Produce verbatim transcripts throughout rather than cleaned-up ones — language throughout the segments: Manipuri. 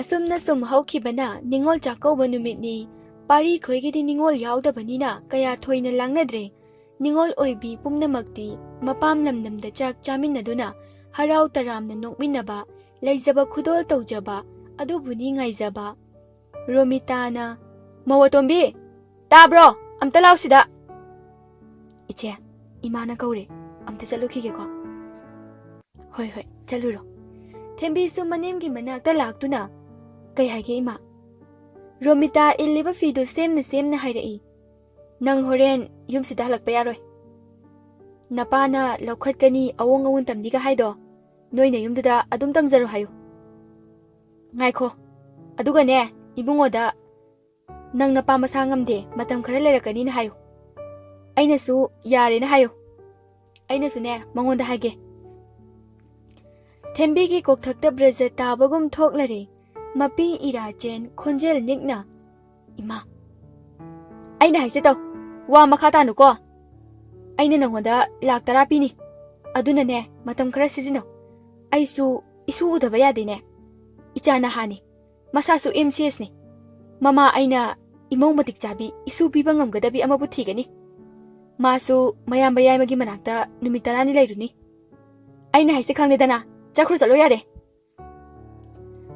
ꯑꯁꯨꯝꯅ ꯁꯨꯝ ꯍꯧꯈꯤꯕꯅ ꯅꯤꯉꯣꯜ ꯆꯥꯛꯀꯧꯕ ꯅꯨꯃꯤꯠꯅꯤ꯫ ꯄꯥꯔꯤ ꯈꯣꯏꯒꯤꯗꯤ ꯅꯤꯉꯣꯜ ꯌꯥꯎꯗꯕꯅꯤꯅ ꯀꯌꯥ ꯊꯣꯏꯅ ꯂꯥꯡꯅꯗ꯭ꯔꯦ꯫ ꯅꯤꯉꯣꯜ ꯑꯣꯏꯕꯤ ꯄꯨꯝꯅꯃꯛꯇꯤ ꯃꯄꯥꯝ ꯂꯝꯗꯝꯗ ꯆꯥꯛ ꯆꯥꯃꯤꯟꯅꯗꯨꯅ ꯍꯔꯥꯎ ꯇꯔꯥꯝꯅ ꯅꯣꯛꯃꯤꯟꯅꯕ, ꯂꯩꯖꯕ ꯈꯨꯗꯣꯜ ꯇꯧꯖꯕ ꯑꯗꯨꯕꯨꯅꯤ ꯉꯥꯏꯖꯕ꯫ ꯔꯣꯃꯤꯇꯥꯅ, "ꯃꯧ ꯑꯇꯣꯝꯕꯤ, ꯇꯥꯕ꯭ꯔꯣ? ꯑꯝꯇ ꯂꯥꯎꯁꯤꯗ!" "ꯏꯆꯦ, ꯏꯃꯥꯅ ꯀꯧꯔꯦ, ꯑꯝꯇ ꯆꯠꯂꯨꯈꯤꯒꯦꯀꯣ꯫" "ꯍꯣꯏ, ꯍꯣꯏ, ꯆꯠꯂꯨꯔꯣ꯫" ꯊꯦꯝꯕꯤꯁꯨ ꯃꯅꯦꯝꯒꯤ ꯃꯅꯥꯛꯇ ꯂꯥꯛꯇꯨꯅ, "ꯀꯩ ꯍꯥꯏꯒꯦ, ꯏꯃꯥ?" ꯔꯣꯃꯤꯇꯥ ꯏꯜꯂꯤꯕ ꯐꯤꯗꯨ ꯁꯦꯝꯅ ꯁꯦꯝꯅ ꯍꯥꯏꯔꯛꯏ, "ꯅꯪ ꯍꯣꯔꯦꯟ ꯌꯨꯝꯁꯤꯗ ꯍꯜꯂꯛꯄ ꯌꯥꯔꯣꯏ꯫ ꯅꯄꯥꯅ ꯂꯧꯈꯠꯀꯅꯤ, ꯑꯑꯣꯡ ꯑꯑꯣꯟ ꯇꯝꯅꯤꯒ ꯍꯥꯏꯗꯣ, ꯅꯣꯏꯅ ꯌꯨꯝꯗꯨꯗ ꯑꯗꯨꯝ ꯇꯝꯖꯔꯣ ꯍꯥꯏꯌꯨ꯫ ꯉꯥꯏꯈꯣ, ꯑꯗꯨꯒꯅꯦ, ꯏꯕꯨꯡꯉꯣꯗ, ꯅꯪ ꯅꯄꯥ ꯃꯁꯥ ꯉꯝꯗꯦ, ꯃꯇꯝ ꯈꯔ ꯂꯩꯔꯛꯀꯅꯤꯅ ꯍꯥꯏꯌꯨ꯫ ꯑꯩꯅꯁꯨ ꯌꯥꯔꯦꯅ ꯍꯥꯏꯌꯨ꯫ ꯑꯩꯅꯁꯨꯅꯦ, ꯃꯉꯣꯟꯗ ꯍꯥꯏꯒꯦ꯫" ꯊꯦꯝꯕꯤꯒꯤ ꯀꯣꯛꯊꯛꯇ ꯕ꯭ꯔꯖ ꯇꯥꯕꯒꯨꯝ ꯊꯣꯛꯂꯔꯦ꯫ ꯃꯄꯤ ꯏꯔꯥꯆꯦꯟ ꯈꯣꯟꯖꯦꯜ ꯅꯤꯛꯅ, "ꯏꯃꯥ, ꯑꯩꯅ ꯍꯥꯏꯁꯦ ꯇꯧ, ꯋꯥ ꯃꯈꯥ ꯇꯥꯅꯨꯀꯣ꯫ ꯑꯩꯅ ꯅꯪꯉꯣꯟꯗ ꯂꯥꯛ ꯇꯔꯥ ꯄꯤꯅꯤ, ꯑꯗꯨꯅꯅꯦ, ꯃꯇꯝ ꯈꯔ ꯁꯤꯖꯤꯟꯅꯧ꯫ ꯑꯩꯁꯨ ꯏꯁꯨ ꯎꯗꯕ ꯌꯥꯗꯦꯅꯦ꯫ ꯏꯆꯥ ꯅꯍꯥꯅꯤ, ꯃꯁꯥꯁꯨ ꯑꯦꯝ ꯁꯤ ꯑꯦꯁꯅꯤ꯫ ꯃꯃꯥ ꯑꯩꯅ ꯏꯃꯧ ꯃꯇꯤꯛ ꯆꯥꯕꯤ, ꯏꯁꯨ ꯄꯤꯕ ꯉꯝꯒꯗꯕꯤ ꯑꯃꯕꯨ ꯊꯤꯒꯅꯤ꯫ ꯃꯥꯁꯨ ꯃꯌꯥꯝꯕ ꯌꯥꯏꯃꯒꯤ ꯃꯅꯥꯛꯇ ꯅꯨꯃꯤꯠ ꯇꯔꯥꯅꯤ ꯂꯩꯔꯨꯅꯤ꯫ ꯑꯩꯅ ꯍꯥꯏꯁꯦ ꯈꯪꯂꯦꯗꯅ, ꯆꯠꯈ꯭ꯔꯣ, ꯆꯠꯂꯣ ꯌꯥꯔꯦ꯫"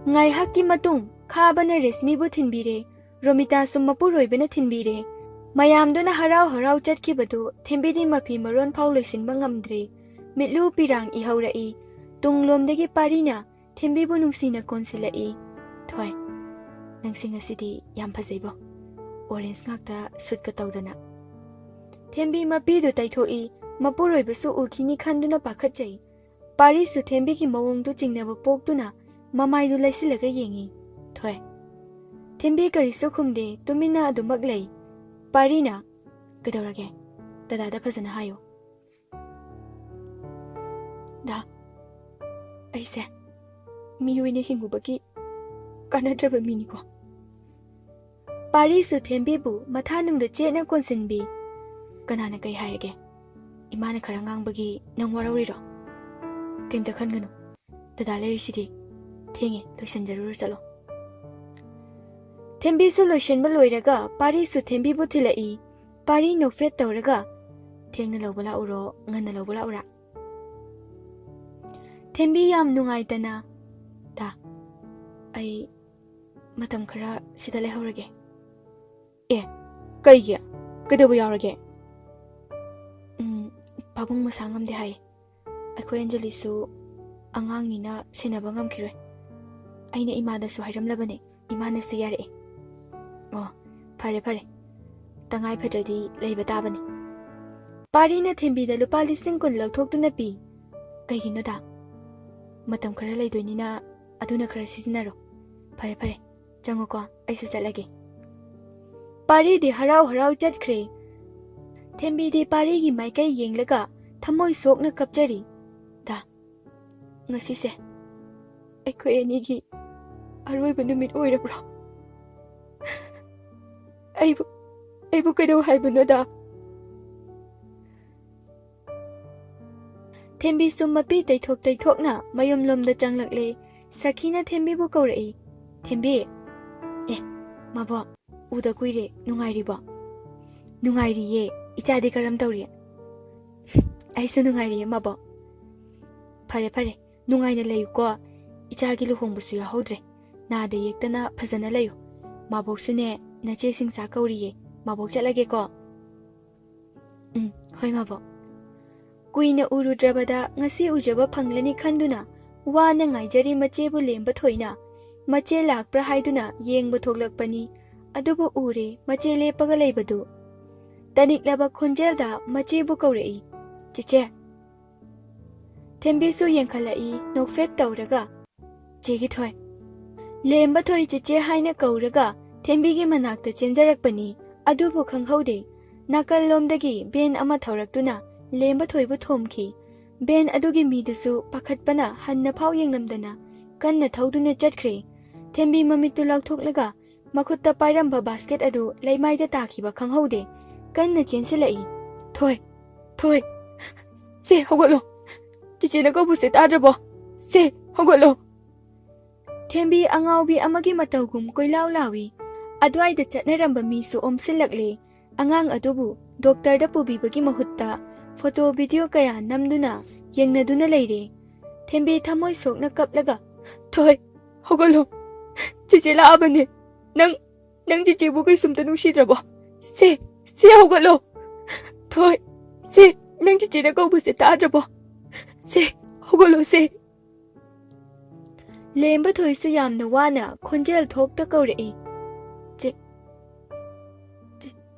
ꯉꯥꯏꯍꯥꯛꯀꯤ ꯃꯇꯨꯡ ꯈꯥꯕꯅ ꯔꯦꯁꯃꯤꯕꯨ ꯊꯤꯟꯕꯤꯔꯦ, ꯔꯣꯃꯤꯇꯥꯁꯨ ꯃꯄꯨꯔꯣꯏꯕꯅ ꯊꯤꯟꯕꯤꯔꯦ꯫ ꯃꯌꯥꯝꯗꯨꯅ ꯍꯔꯥꯎ ꯍꯔꯥꯎ ꯆꯠꯈꯤꯕꯗꯨ ꯊꯦꯝꯕꯤꯗꯤ ꯃꯐꯤ ꯃꯔꯣꯟ ꯐꯥꯎ ꯂꯣꯏꯁꯤꯟꯕ ꯉꯝꯗ꯭ꯔꯦ꯫ ꯃꯤꯠꯂꯨ ꯄꯤꯔꯥꯡ ꯏꯍꯧꯔꯛꯏ꯫ ꯇꯨꯡꯂꯣꯝꯗꯒꯤ ꯄꯥꯔꯤꯅ ꯊꯦꯝꯕꯤꯕꯨ ꯅꯨꯡꯁꯤꯅ ꯀꯣꯟꯁꯤꯜꯂꯛꯏ꯫ "ꯊꯣꯏ, ꯅꯪꯁꯤ ꯉꯁꯤꯗꯤ ꯌꯥꯝ ꯐꯖꯩꯕꯣ꯫ ꯑꯣꯔꯦꯟꯖ ꯉꯥꯛꯇ ꯁꯨꯠꯀ ꯇꯧꯗꯅ꯫" ꯊꯦꯝꯕꯤ ꯃꯄꯤꯗꯨ ꯇꯩꯊꯣꯛꯏ꯫ ꯃꯄꯨꯔꯣꯏꯕꯁꯨ ꯎꯈꯤꯅꯤ ꯈꯟꯗꯨꯅ ꯄꯥꯈꯠꯆꯩ꯫ ꯄꯥꯔꯤꯁꯨ ꯊꯦꯝꯕꯤꯒꯤ ꯃꯑꯣꯡꯗꯨ ꯆꯤꯡꯅꯕ ꯄꯣꯛꯇꯨꯅ ꯃꯃꯥꯏꯗꯨ ꯂꯩꯁꯤꯜꯂꯒ ꯌꯦꯡꯏ꯫ "ꯊꯣꯏ꯫" ꯊꯦꯝꯕꯤ ꯀꯔꯤꯁꯨ ꯈꯨꯝꯗꯦ, ꯇꯨꯃꯤꯟꯅ ꯑꯗꯨꯃꯛ ꯂꯩ꯫ ꯄꯥꯔꯤꯅ, "ꯀꯩꯗꯧꯔꯒꯦ? ꯗꯗꯥꯗ ꯐꯖꯅ ꯍꯥꯏꯌꯨ꯫" "ꯗꯥ, ꯑꯩꯁꯦ ꯃꯤ ꯑꯣꯏꯅ ꯍꯤꯡꯉꯨꯕꯒꯤ ꯀꯥꯟꯅꯗ꯭ꯔꯕ ꯃꯤꯅꯤꯀꯣ꯫" ꯄꯥꯔꯤꯁꯨ ꯊꯦꯝꯕꯤꯕꯨ ꯃꯊꯥꯅꯨꯡꯗ ꯆꯦꯠꯅ ꯀꯣꯟꯁꯤꯟꯕꯤ꯫ "ꯀꯅꯥꯅ ꯀꯩ ꯍꯥꯏꯔꯒꯦ? ꯏꯃꯥꯅ ꯈꯔ ꯉꯥꯡꯕꯒꯤ ꯅꯪ ꯋꯥꯔꯧꯔꯤꯔꯣ? ꯀꯩꯝꯇ ꯈꯟꯒꯅꯨ꯫ ꯗꯗꯥ ꯂꯩꯔꯤꯁꯤꯗꯤ꯫ ꯊꯦꯡꯉꯦ, ꯂꯣꯏꯁꯤꯟꯖꯔꯨꯔꯣ, ꯆꯠꯂꯣ꯫" ꯊꯦꯝꯕꯤꯁꯨ ꯂꯣꯏꯁꯤꯟꯕ ꯂꯣꯏꯔꯒ ꯄꯥꯔꯤꯁꯨ ꯊꯦꯝꯕꯤꯕꯨ ꯊꯤꯜꯂꯛꯏ꯫ ꯄꯥꯔꯤ ꯅꯣꯛꯐꯦꯠ ꯇꯧꯔꯒ, "ꯊꯦꯡꯅ ꯂꯧꯕ ꯂꯥꯛꯎꯔꯣ, ꯉꯟꯅ ꯂꯧꯕ ꯂꯥꯛꯎꯔꯥ?" ꯊꯦꯝꯕꯤ ꯌꯥꯝ ꯅꯨꯡꯉꯥꯏꯇꯅ, "ꯗꯥ, ꯑꯩ ꯃꯇꯝ ꯈꯔ ꯁꯤꯗ ꯂꯩꯍꯧꯔꯒꯦ꯫" "ꯑꯦ, ꯀꯩꯒꯤ? ꯀꯩꯗꯧꯕ ꯌꯥꯎꯔꯒꯦ?" "ꯎꯝ, ꯄꯥꯕꯨꯡ ꯃꯁꯥ ꯉꯝꯗꯦ ꯍꯥꯏꯌꯦ꯫ ꯑꯩꯈꯣꯏ ꯑꯟꯖꯂꯤꯁꯨ ꯑꯉꯥꯡꯅꯤꯅ ꯁꯦꯟꯅꯕ ꯉꯝꯈꯤꯔꯣꯏ꯫ ꯑꯩꯅ ꯏꯃꯥꯗꯁꯨ ꯍꯥꯏꯔꯝꯂꯕꯅꯦ, ꯏꯃꯥꯅꯁꯨ ꯌꯥꯔꯛꯑꯦ꯫" "ꯑꯣ, ꯐꯔꯦ ꯐꯔꯦ, ꯇꯉꯥꯏ ꯐꯗ꯭ꯔꯗꯤ ꯂꯩꯕ ꯇꯥꯕꯅꯤ꯫" ꯄꯥꯔꯤꯅ ꯊꯦꯝꯕꯤꯗ ꯂꯨꯄꯥ ꯂꯤꯁꯤꯡ ꯀꯨꯟ ꯂꯧꯊꯣꯛꯇꯨꯅ ꯄꯤ꯫ "ꯀꯩꯒꯤꯅꯣꯗ? ꯃꯇꯝ ꯈꯔ ꯂꯩꯗꯣꯏꯅꯤꯅ ꯑꯗꯨꯅ ꯈꯔ ꯁꯤꯖꯤꯟꯅꯔꯣ꯫ ꯐꯔꯦ ꯐꯔꯦ, ꯆꯪꯉꯨꯀꯣ, ꯑꯩꯁꯨ ꯆꯠꯂꯒꯦ꯫" ꯄꯥꯔꯤꯗꯤ ꯍꯔꯥꯎ ꯍꯔꯥꯎ ꯆꯠꯈ꯭ꯔꯦ꯫ ꯊꯦꯝꯕꯤꯗꯤ ꯄꯥꯔꯤꯒꯤ ꯃꯥꯏꯀꯩ ꯌꯦꯡꯂꯒ ꯊꯃꯣꯏ ꯁꯣꯛꯅ ꯀꯞꯆꯔꯤ꯫ "ꯗꯥ, ꯉꯁꯤꯁꯦ ꯑꯩꯈꯣꯏ ꯑꯅꯤꯒꯤ ꯑꯔꯣꯏꯕ ꯅꯨꯃꯤꯠ ꯑꯣꯏꯔꯕ꯭ꯔꯣ? ꯑꯩꯕꯨ, ꯑꯩꯕꯨ ꯀꯩꯗꯧ ꯍꯥꯏꯕꯅꯣꯗ?" ꯊꯦꯝꯕꯤꯁꯨ ꯃꯄꯤ ꯇꯩꯊꯣꯛ ꯇꯩꯊꯣꯛꯅ ꯃꯌꯨꯝꯂꯣꯝꯗ ꯆꯪꯂꯛꯂꯦ꯫ ꯁꯈꯤꯅ ꯊꯦꯝꯕꯤꯕꯨ ꯀꯧꯔꯛꯏ꯫ "ꯊꯦꯝꯕꯤ꯫" "ꯑꯦ, ꯃꯥꯕꯣꯛ, ꯎꯗ ꯀꯨꯏꯔꯦ, ꯅꯨꯡꯉꯥꯏꯔꯤꯕꯣ?" "ꯅꯨꯡꯉꯥꯏꯔꯤꯌꯦ, ꯏꯆꯥꯗꯤ ꯀꯔꯝ ꯇꯧꯔꯤ?" "ꯑꯩꯁꯨ ꯅꯨꯡꯉꯥꯏꯔꯤꯌꯦ, ꯃꯥꯕꯣꯛ꯫" "ꯐꯔꯦ, ꯐꯔꯦ, ꯅꯨꯡꯉꯥꯏꯅ ꯂꯩꯌꯨꯀꯣ꯫ ꯏꯆꯥꯒꯤ ꯂꯨꯍꯣꯡꯕꯁꯨ ꯌꯥꯎꯍꯧꯗ꯭ꯔꯦ, ꯅꯥꯗ ꯌꯦꯛꯇꯅ ꯐꯖꯅ ꯂꯩꯌꯨ꯫ ꯃꯥꯕꯣꯛꯁꯨꯅꯦ, ꯅꯆꯦꯁꯤꯡ ꯆꯥꯛ ꯀꯧꯔꯤꯌꯦ, ꯃꯥꯕꯣꯛ ꯆꯠꯂꯒꯦꯀꯣ꯫" "ꯎꯝ, ꯍꯣꯏ, ꯃꯥꯕꯣꯛ꯫" ꯀꯨꯏꯅ ꯎꯔꯨꯗ꯭ꯔꯕꯗ ꯉꯁꯤ ꯎꯖꯕ ꯐꯪꯂꯅꯤ ꯈꯟꯗꯨꯅ ꯋꯥꯅ ꯉꯥꯏꯖꯔꯤ ꯃꯆꯦꯕꯨ ꯂꯦꯝꯕ ꯊꯣꯏꯅ꯫ ꯃꯆꯦ ꯂꯥꯛꯄ꯭ꯔꯥ ꯍꯥꯏꯗꯨꯅ ꯌꯦꯡꯕ ꯊꯣꯛꯂꯛꯄꯅꯤ, ꯑꯗꯨꯕꯨ ꯎꯔꯦ ꯃꯆꯦ ꯂꯦꯞꯄꯒ ꯂꯩꯕꯗꯨ꯫ ꯇꯅꯤꯛꯂꯕ ꯈꯣꯟꯖꯦꯜꯗ ꯃꯆꯦꯕꯨ ꯀꯧꯔꯛꯏ, "ꯆꯦꯆꯦ꯫" ꯊꯦꯝꯕꯤꯁꯨ ꯌꯦꯡꯈꯠꯂꯛꯏ, ꯅꯣꯛꯐꯦꯠ ꯇꯧꯔꯒ, "ꯆꯦꯒꯤ ꯊꯣꯏ꯫" ꯂꯦꯝꯕ ꯊꯣꯏ ꯆꯦꯆꯦ ꯍꯥꯏꯅ ꯀꯧꯔꯒ ꯊꯦꯝꯕꯤꯒꯤ ꯃꯅꯥꯛꯇ ꯆꯦꯟꯖꯔꯛꯄꯅꯤ꯫ ꯑꯗꯨꯕꯨ ꯈꯪꯍꯧꯗꯦ, ꯅꯥꯀꯜꯂꯣꯝꯗꯒꯤ ꯚꯦꯟ ꯑꯃ ꯊꯧꯔꯛꯇꯨꯅ ꯂꯦꯝꯕ ꯊꯣꯏꯕꯨ ꯊꯣꯝꯈꯤ꯫ ꯚꯦꯟ ꯑꯗꯨꯒꯤ ꯃꯤꯗꯨꯁꯨ ꯄꯥꯈꯠꯄꯅ ꯍꯟꯅ ꯐꯥꯎ ꯌꯦꯡꯂꯝꯗꯅ ꯀꯟꯅ ꯊꯧꯗꯨꯅ ꯆꯠꯈ꯭ꯔꯦ꯫ ꯊꯦꯝꯕꯤ ꯃꯃꯤꯠꯇꯨ ꯂꯥꯎꯊꯣꯛꯂꯒ ꯃꯈꯨꯠꯇ ꯄꯥꯏꯔꯝꯕ ꯕꯥꯁꯀꯦꯠ ꯑꯗꯨ ꯂꯩꯃꯥꯏꯗ ꯇꯥꯈꯤꯕ ꯈꯪꯍꯧꯗꯦ꯫ ꯀꯟꯅ ꯆꯦꯟꯁꯤꯜꯂꯛꯏ꯫ "ꯊꯣꯏ, ꯊꯣꯏ, ꯁꯦ ꯍꯧꯒꯠꯂꯣ꯫ ꯆꯤꯆꯦꯅ ꯀꯧꯕꯁꯦ ꯇꯥꯗ꯭ꯔꯕꯣ? ꯁꯦ ꯍꯧꯒꯠꯂꯣ꯫" ꯊꯦꯝꯕꯤ ꯑꯉꯥꯎꯕꯤ ꯑꯃꯒꯤ ꯃꯇꯧꯒꯨꯝ ꯀꯣꯏꯂꯥꯎ ꯂꯥꯎꯏ꯫ ꯑꯗ꯭ꯋꯥꯏꯗ ꯆꯠꯅꯔꯝꯕ ꯃꯤꯁꯨ ꯑꯣꯝꯁꯤꯜꯂꯛꯂꯦ꯫ ꯑꯉꯥꯡ ꯑꯗꯨꯕꯨ ꯗꯣꯛꯇꯔꯗ ꯄꯨꯕꯤꯕꯒꯤ ꯃꯍꯨꯠꯇ ꯐꯣꯇꯣ ꯚꯤꯗꯤꯑꯣ ꯀꯌꯥ ꯅꯝꯗꯨꯅ ꯌꯦꯡꯅꯗꯨꯅ ꯂꯩꯔꯦ꯫ ꯊꯦꯝꯕꯤ ꯊꯃꯣꯏ ꯁꯣꯛꯅ ꯀꯞꯂꯒ, "ꯊꯣꯏ, ꯍꯧꯒꯠꯂꯣ꯫ ꯆꯦꯆꯦ ꯂꯥꯛꯑꯕꯅꯦ꯫ ꯅꯪ, ꯅꯪ ꯆꯦꯆꯦꯕꯨ ꯀꯩꯁꯨꯝꯇ ꯅꯨꯡꯁꯤꯗ꯭ꯔꯕꯣ? ꯁꯦ, ꯁꯦ ꯍꯧꯒꯠꯂꯣ꯫ ꯊꯣꯏ, ꯁꯦ, ꯅꯪ ꯆꯦꯆꯦꯅ ꯀꯧꯕꯁꯦ ꯇꯥꯗ꯭ꯔꯕꯣ? ꯁꯦ, ꯍꯧꯒꯠꯂꯣ ꯁꯦ꯫" ꯂꯦꯝꯕ ꯊꯣꯏꯁꯨ ꯌꯥꯝꯅ ꯋꯥꯅ ꯈꯣꯟꯖꯦꯜ ꯊꯣꯛꯇ ꯀꯧꯔꯛꯏ, "ꯆꯦ, ꯆꯦ,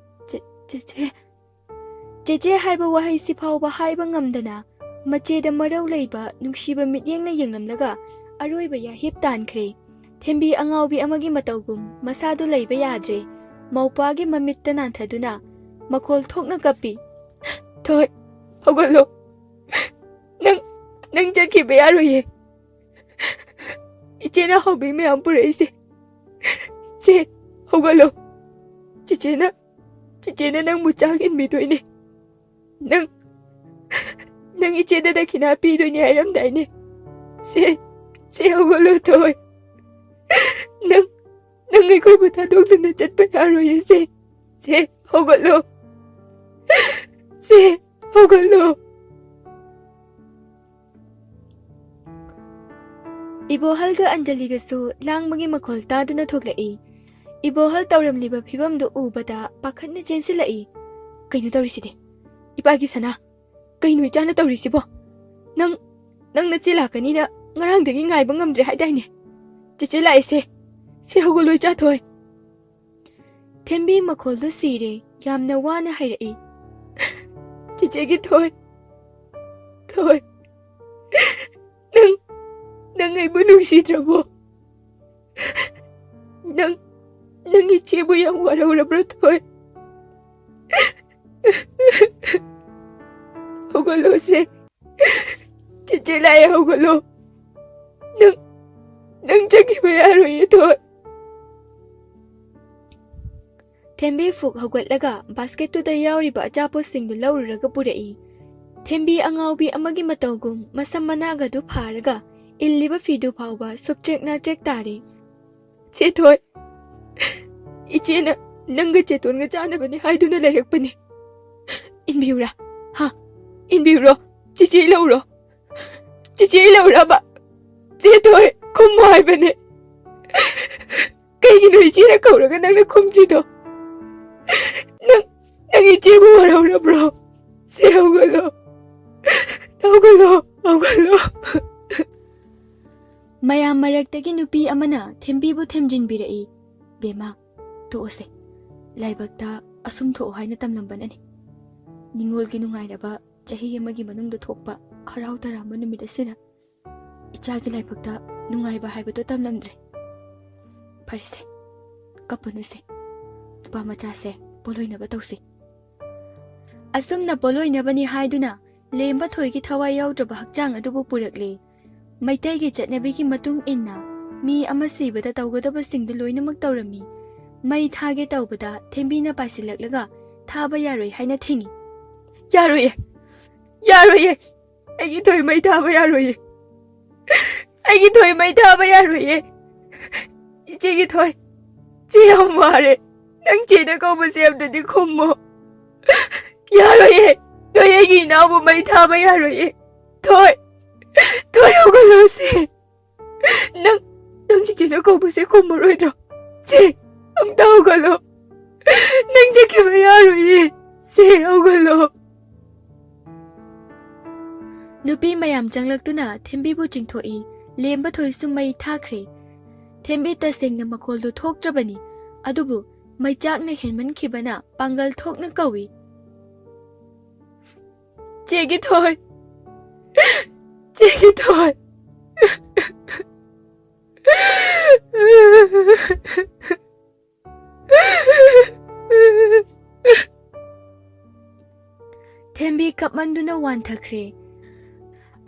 ꯆꯦ, ꯆꯦꯆꯦ꯫" ꯆꯦꯆꯦ ꯍꯥꯏꯕ ꯋꯥꯍꯩꯁꯤ ꯐꯥꯎꯕ ꯍꯥꯏꯕ ꯉꯝꯗꯅ, ꯃꯆꯦꯗ ꯃꯔꯧ ꯂꯩꯕ ꯅꯨꯡꯁꯤꯕ ꯃꯤꯠꯌꯦꯡꯅ ꯌꯦꯡꯂꯝꯂꯒ ꯑꯔꯣꯏꯕ ꯌꯥꯍꯤꯞ ꯇꯥꯟꯈ꯭ꯔꯦ꯫ ꯊꯦꯝꯕꯤ ꯑꯉꯥꯎꯕꯤ ꯑꯃꯒꯤ ꯃꯇꯧꯒꯨꯝ ꯃꯁꯥꯗꯨ ꯂꯩꯕ ꯌꯥꯗ꯭ꯔꯦ꯫ ꯃꯧꯄꯥꯒꯤ ꯃꯃꯤꯠꯇ ꯅꯥꯟꯊꯗꯨꯅ ꯃꯈꯣꯜ ꯊꯣꯛꯅ ꯀꯞꯄꯤ, "ꯊꯣꯏ, ꯍꯧꯒꯠꯂꯣ꯫ ꯅꯪ, ꯅꯪ ꯆꯠꯈꯤꯕ ꯌꯥꯔꯣꯏꯌꯦ꯫ ꯏꯆꯦꯅ ꯍꯥꯎꯕꯤ ꯃꯌꯥꯝ ꯄꯨꯔꯛꯏꯁꯦ꯫ ꯁꯦ, ꯍꯧꯒꯠꯂꯣ꯫ ꯆꯦꯆꯦꯅ, ꯆꯦꯆꯦꯅ ꯅꯪꯕꯨ ꯆꯥꯛ ꯏꯟꯕꯤꯗꯣꯏꯅꯦ꯫ ꯅꯪ, ꯅꯪ ꯏꯆꯦꯗ ꯗꯈꯤꯅꯥ ꯄꯤꯗꯣꯏꯅꯦ ꯍꯥꯏꯔꯝꯗꯥꯏꯅꯦ? ꯁꯦ, ꯁꯦ ꯍꯧꯒꯠꯂꯣ ꯊꯣꯏ꯫ ꯅꯪ, ꯅꯪ ꯑꯩꯈꯣꯏꯕꯨ ꯊꯥꯗꯣꯛꯇꯨꯅ ꯆꯠꯄ ꯌꯥꯔꯣꯏꯌꯦ ꯁꯦ꯫ ꯁꯦ, ꯍꯧꯒꯠꯂꯣ꯫ ꯁꯦ, ꯍꯧꯒꯠꯂꯣ꯫" ꯏꯕꯣꯍꯜꯒ ꯑꯟꯖꯂꯤꯒꯁꯨ ꯂꯥꯡꯕꯒꯤ ꯃꯈꯣꯜ ꯇꯥꯗꯨꯅ ꯊꯣꯛꯂꯛꯏ꯫ ꯏꯕꯣꯍꯜ ꯇꯧꯔꯝꯂꯤꯕ ꯐꯤꯕꯝꯗꯨ ꯎꯕꯗ ꯄꯥꯈꯠꯅ ꯆꯦꯟꯁꯤꯜꯂꯛꯏ꯫ "ꯀꯩꯅꯣ ꯇꯧꯔꯤꯁꯤꯗꯤ? ꯏꯄꯥꯒꯤ ꯁꯅꯥ, ꯀꯩꯅꯣ ꯏꯆꯥꯅ ꯇꯧꯔꯤꯁꯤꯕꯣ? ꯅꯪ, ꯅꯪ ꯅꯆꯦ ꯂꯥꯛꯀꯅꯤꯅ ꯉꯔꯥꯡꯗꯒꯤ ꯉꯥꯏꯕ ꯉꯝꯗ꯭ꯔꯦ ꯍꯥꯏꯗꯥꯏꯅꯦ? ꯆꯦꯆꯦ ꯂꯥꯛꯑꯦꯁꯦ꯫ ꯁꯦ ꯍꯧꯒꯠꯂꯣ ꯏꯆꯥ ꯊꯣꯏ꯫" ꯊꯦꯝꯕꯤ ꯃꯈꯣꯜꯗꯨ ꯁꯤꯔꯦ, ꯌꯥꯝꯅ ꯋꯥꯅ ꯍꯥꯏꯔꯛꯏ, "ꯆꯦꯆꯦꯒꯤ ꯊꯣꯏ, ꯊꯣꯏ, ꯅꯪ, ꯅꯪ ꯑꯩꯕꯨ ꯅꯨꯡꯁꯤꯗ꯭ꯔꯕꯣ? ꯅꯪ, ꯅꯪ ꯏꯆꯦꯕꯨ ꯌꯥꯝ ꯋꯥꯔꯧꯔꯕ꯭ꯔꯣ ꯊꯣꯏ? ꯍꯧꯒꯠꯂꯣꯁꯦ꯫ ꯆꯦꯆꯦ ꯂꯥꯛꯑꯦ, ꯍꯧꯒꯠꯂꯣ꯫ ꯅꯪ, ꯅꯪ ꯆꯠꯈꯤꯕ ꯌꯥꯔꯣꯏꯌꯦ ꯊꯣꯏ꯫" ꯊꯦꯝꯕꯤ ꯐꯨꯛ ꯍꯧꯒꯠꯂꯒ ꯕꯥꯁꯀꯦꯠꯇꯨꯗ ꯌꯥꯎꯔꯤꯕ ꯑꯆꯥꯄꯣꯠꯁꯤꯡꯗꯨ ꯂꯧꯔꯨꯔꯒ ꯄꯨꯔꯛꯏ꯫ ꯊꯦꯝꯕꯤ ꯑꯉꯥꯎꯕꯤ ꯑꯃꯒꯤ ꯃꯇꯧꯒꯨꯝ ꯃꯁꯝ ꯃꯅꯥꯒꯗꯨ ꯐꯥꯔꯒ ꯏꯜꯂꯤꯕ ꯐꯤꯗꯨ ꯐꯥꯎꯕ ꯁꯨꯞꯇ꯭ꯔꯦꯛ ꯅꯥꯇ꯭ꯔꯦꯛ ꯇꯥꯔꯦ꯫ "ꯆꯦ ꯊꯣꯏ, ꯏꯆꯦꯅ ꯅꯪꯒ ꯆꯦꯇꯣꯟꯒ ꯆꯥꯅꯕꯅꯦ ꯍꯥꯏꯗꯨꯅ ꯂꯩꯔꯛꯄꯅꯦ꯫ ꯏꯟꯕꯤꯌꯨꯔꯥ? ꯍꯥ? ꯏꯟꯕꯤꯌꯨꯔꯣ? ꯆꯤꯆꯦ ꯂꯧꯔꯣ? ꯆꯤꯆꯦ ꯂꯧꯔꯕ? ꯆꯦꯇꯣꯏ, ꯈꯨꯝꯃꯣ ꯍꯥꯏꯕꯅꯦ꯫ ꯀꯩꯒꯤꯅꯣ ꯏꯆꯦꯅ ꯀꯧꯔꯒ ꯅꯪꯅ ꯈꯨꯝꯗ꯭ꯔꯤꯗꯣ? ꯅꯪ, ꯅꯪ ꯏꯆꯦꯕꯨ ꯋꯥꯔꯧꯔꯕ꯭ꯔꯣ? ꯁꯦ, ꯍꯧꯒꯠꯂꯣ꯫ ꯍꯧꯒꯠꯂꯣ, ꯍꯧꯒꯠꯂꯣ꯫ ꯃꯌꯥꯝ ꯃꯔꯛꯇꯒꯤ ꯅꯨꯄꯤ ꯑꯃꯅ ꯊꯦꯝꯕꯤꯕꯨ ꯊꯦꯝꯖꯤꯟꯕꯤꯔꯛꯏ꯫ "ꯕꯦꯝꯃ, ꯇꯣꯛꯑꯁꯦ꯫ ꯂꯥꯏꯕꯛꯇ ꯑꯁꯨꯝ ꯊꯣꯛꯑꯣ ꯍꯥꯏꯅ ꯇꯝꯂꯝꯕꯅꯅꯤ꯫ ꯅꯤꯉꯣꯜꯒꯤ ꯅꯨꯡꯉꯥꯏꯔꯕ ꯆꯍꯤ ꯑꯃꯒꯤ ꯃꯅꯨꯡꯗ ꯊꯣꯛꯄ ꯍꯔꯥꯎ ꯇꯔꯥꯝꯕ ꯅꯨꯃꯤꯠ ꯑꯁꯤꯗ ꯏꯆꯥꯒꯤ ꯂꯥꯏꯕꯛꯇ ꯅꯨꯡꯉꯥꯏꯕ ꯍꯥꯏꯕꯗꯨ ꯇꯝꯂꯝꯗ꯭ꯔꯦ꯫ ꯐꯔꯦꯁꯦ, ꯀꯞꯄꯅꯨꯁꯦ꯫ ꯅꯨꯄꯥ ꯃꯆꯥꯁꯦ ꯄꯣꯂꯣꯏꯅꯕ ꯇꯧꯁꯤ꯫" ꯑꯁꯨꯝꯅ ꯄꯣꯂꯣꯏꯅꯕꯅꯤ ꯍꯥꯏꯗꯨꯅ ꯂꯦꯝꯕ ꯊꯣꯏꯒꯤ ꯊꯋꯥꯏ ꯌꯥꯎꯗ꯭ꯔꯕ ꯍꯛꯆꯥꯡ ꯑꯗꯨꯕꯨ ꯄꯨꯔꯛꯂꯦ꯫ ꯃꯩꯇꯩꯒꯤ ꯆꯠꯅꯕꯤꯒꯤ ꯃꯇꯨꯡ ꯏꯟꯅ ꯃꯤ ꯑꯃ ꯁꯤꯕꯗ ꯇꯧꯒꯗꯕꯁꯤꯡꯗꯨ ꯂꯣꯏꯅꯃꯛ ꯇꯧꯔꯝꯃꯤ꯫ ꯃꯩ ꯊꯥꯒꯦ ꯇꯧꯕꯗ ꯊꯦꯝꯕꯤꯅ ꯄꯥꯏꯁꯤꯜꯂꯛꯂꯒ ꯊꯥꯕ ꯌꯥꯔꯣꯏ ꯍꯥꯏꯅ ꯊꯤꯡꯏ꯫ "ꯌꯥꯔꯣꯏꯌꯦ, ꯌꯥꯔꯣꯏꯌꯦ, ꯑꯩꯒꯤ ꯊꯣꯏ ꯃꯩ ꯊꯥꯕ ꯌꯥꯔꯣꯏꯌꯦ, ꯑꯩꯒꯤ ꯊꯣꯏ ꯃꯩ ꯊꯥꯕ ꯌꯥꯔꯣꯏꯌꯦ꯫ ꯏꯆꯦꯒꯤ ꯊꯣꯏ, ꯆꯦ ꯌꯥꯝ ꯋꯥꯔꯦ, ꯅꯪ ꯆꯦꯅ ꯀꯧꯕꯁꯦ ꯑꯝꯇꯗꯤ ꯈꯨꯝꯃꯣ꯫ ꯌꯥꯔꯣꯏꯌꯦ, ꯅꯣꯏ ꯑꯩꯒꯤ ꯏꯅꯥꯎꯕꯨ ꯃꯩ ꯊꯥꯕ ꯌꯥꯔꯣꯏꯌꯦ꯫ ꯊꯣꯏ, ꯊꯣꯏ, ꯍꯧꯒꯠꯂꯣꯁꯦ꯫ ꯅꯪ, ꯅꯪ ꯆꯤꯆꯦꯅ ꯀꯧꯕꯁꯦ ꯈꯨꯝꯃꯔꯣꯏꯗ꯭ꯔꯣ? ꯁꯦ, ꯑꯝꯇ ꯍꯧꯒꯠꯂꯣ꯫ ꯅꯪ ꯆꯠꯈꯤꯕ ꯌꯥꯔꯣꯏꯌꯦ꯫ ꯁꯦ, ꯍꯧꯒꯠꯂꯣ꯫" ꯅꯨꯄꯤ ꯃꯌꯥꯝ ꯆꯪꯂꯛꯇꯨꯅ ꯊꯦꯝꯕꯤꯕꯨ ꯆꯤꯡꯊꯣꯛꯏ꯫ ꯂꯦꯝꯕ ꯊꯣꯏꯁꯨ ꯃꯩ ꯊꯥꯈ꯭ꯔꯦ꯫ ꯊꯦꯝꯕꯤ ꯇꯁꯦꯡꯅ ꯃꯈꯣꯜꯗꯨ ꯊꯣꯛꯇ꯭ꯔꯕꯅꯤ, ꯑꯗꯨꯕꯨ ꯃꯩꯆꯥꯛꯅ ꯍꯦꯟꯃꯟꯈꯤꯕꯅ ꯄꯥꯡꯒꯜ ꯊꯣꯛꯅ ꯀꯧꯏ꯫ "ꯆꯦꯒꯤ ꯊꯣꯏ, ꯆꯦꯒꯤ ꯊꯣꯏ꯫" ꯊꯦꯝꯕꯤ ꯀꯞꯃꯟꯗꯨꯅ ꯋꯥꯟꯊꯈ꯭ꯔꯦ꯫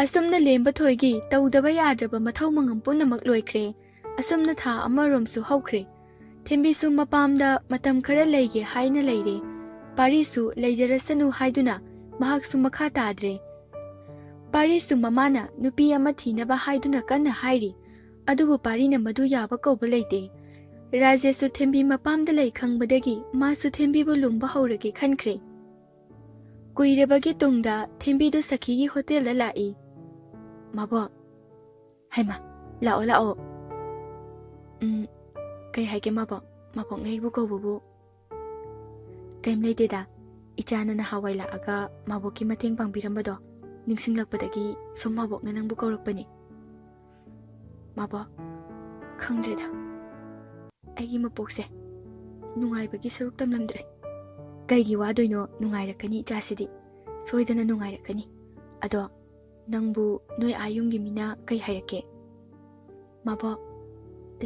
ꯑꯁꯨꯝꯅ ꯂꯦꯝꯕ ꯊꯣꯏꯒꯤ ꯇꯧꯗꯕ ꯌꯥꯗ꯭ꯔꯕ ꯃꯊꯧ ꯃꯉꯝ ꯄꯨꯝꯅꯃꯛ ꯂꯣꯏꯈ꯭ꯔꯦ꯫ ꯑꯁꯨꯝꯅ ꯊꯥ ꯑꯃꯔꯣꯝꯁꯨ ꯍꯧꯈ꯭ꯔꯦ꯫ ꯊꯦꯝꯕꯤꯁꯨ ꯃꯄꯥꯝꯗ ꯃꯇꯝ ꯈꯔ ꯂꯩꯒꯦ ꯍꯥꯏꯅ ꯂꯩꯔꯦ꯫ ꯄꯥꯔꯤꯁꯨ ꯂꯩꯖꯔꯁꯅꯨ ꯍꯥꯏꯗꯨꯅ ꯃꯍꯥꯛꯁꯨ ꯃꯈꯥ ꯇꯥꯗ꯭ꯔꯦ꯫ ꯄꯥꯔꯤꯁꯨ ꯃꯃꯥꯅ ꯅꯨꯄꯤ ꯑꯃ ꯊꯤꯅꯕ ꯍꯥꯏꯗꯨꯅ ꯀꯟꯅ ꯍꯥꯏꯔꯤ꯫ ꯑꯗꯨꯕꯨ ꯄꯥꯔꯤꯅ ꯃꯗꯨ ꯌꯥꯕ ꯀꯧꯕ ꯂꯩꯇꯦ꯫ ꯔꯥꯖꯦꯁꯁꯨ ꯊꯦꯝꯕꯤ ꯃꯄꯥꯝꯗ ꯂꯩ ꯈꯪꯕꯗꯒꯤ ꯃꯥꯁꯨ ꯊꯦꯝꯕꯤꯕꯨ ꯂꯨꯝꯕ ꯍꯧꯔꯒꯦ ꯈꯟꯈ꯭ꯔꯦ꯫ ꯀꯨꯏꯔꯕꯒꯤ ꯇꯨꯡꯗ ꯊꯦꯝꯕꯤꯗꯨ ꯁꯈꯤꯒꯤ ꯍꯣꯇꯦꯜꯗ ꯂꯥꯛꯏ꯫ "ꯃꯥꯕꯣꯛ, ꯍꯩꯃꯥ, ꯂꯥꯛꯑꯣ, ꯂꯥꯛꯑꯣ꯫ ꯎꯝ, ꯀꯩ ꯍꯥꯏꯒꯦ ꯃꯥꯕꯣꯛ? ꯃꯥꯕꯣꯛꯅ ꯑꯩꯕꯨ ꯀꯧꯕꯕꯨ?" "ꯀꯩꯝ ꯂꯩꯇꯦꯗ, ꯏꯆꯥꯅ ꯅꯍꯥꯟꯋꯥꯏ ꯂꯥꯛꯑꯒ ꯃꯥꯕꯣꯛꯀꯤ ꯃꯇꯦꯡ ꯄꯥꯡꯕꯤꯔꯝꯕꯗꯣ ꯅꯤꯡꯁꯤꯡꯂꯛꯄꯗꯒꯤ ꯁꯨꯝ ꯃꯥꯕꯣꯛꯅ ꯅꯪꯕꯨ ꯀꯧꯔꯛꯄꯅꯤ꯫ ꯃꯥꯕꯣꯛ, ꯈꯪꯗ꯭ꯔꯦꯗ, ꯑꯩꯒꯤ ꯃꯄꯣꯛꯁꯦ ꯅꯨꯡꯉꯥꯏꯕꯒꯤ ꯁꯔꯨꯛ ꯇꯝꯂꯝꯗ꯭ꯔꯦ꯫" "ꯀꯩꯒꯤ ꯋꯥꯗꯣꯏꯅꯣ? ꯅꯨꯡꯉꯥꯏꯔꯛꯀꯅꯤ ꯏꯆꯥꯁꯤꯗꯤ, ꯁꯣꯏꯗꯅ ꯅꯨꯡꯉꯥꯏꯔꯛꯀꯅꯤ꯫ ꯑꯗꯣ ꯅꯪꯕꯨ ꯅꯣꯏ ꯑꯥ ꯌꯨꯝꯒꯤ ꯃꯤꯅ ꯀꯩ ꯍꯥꯏꯔꯛꯀꯦ?" "ꯃꯥꯕꯣꯛ,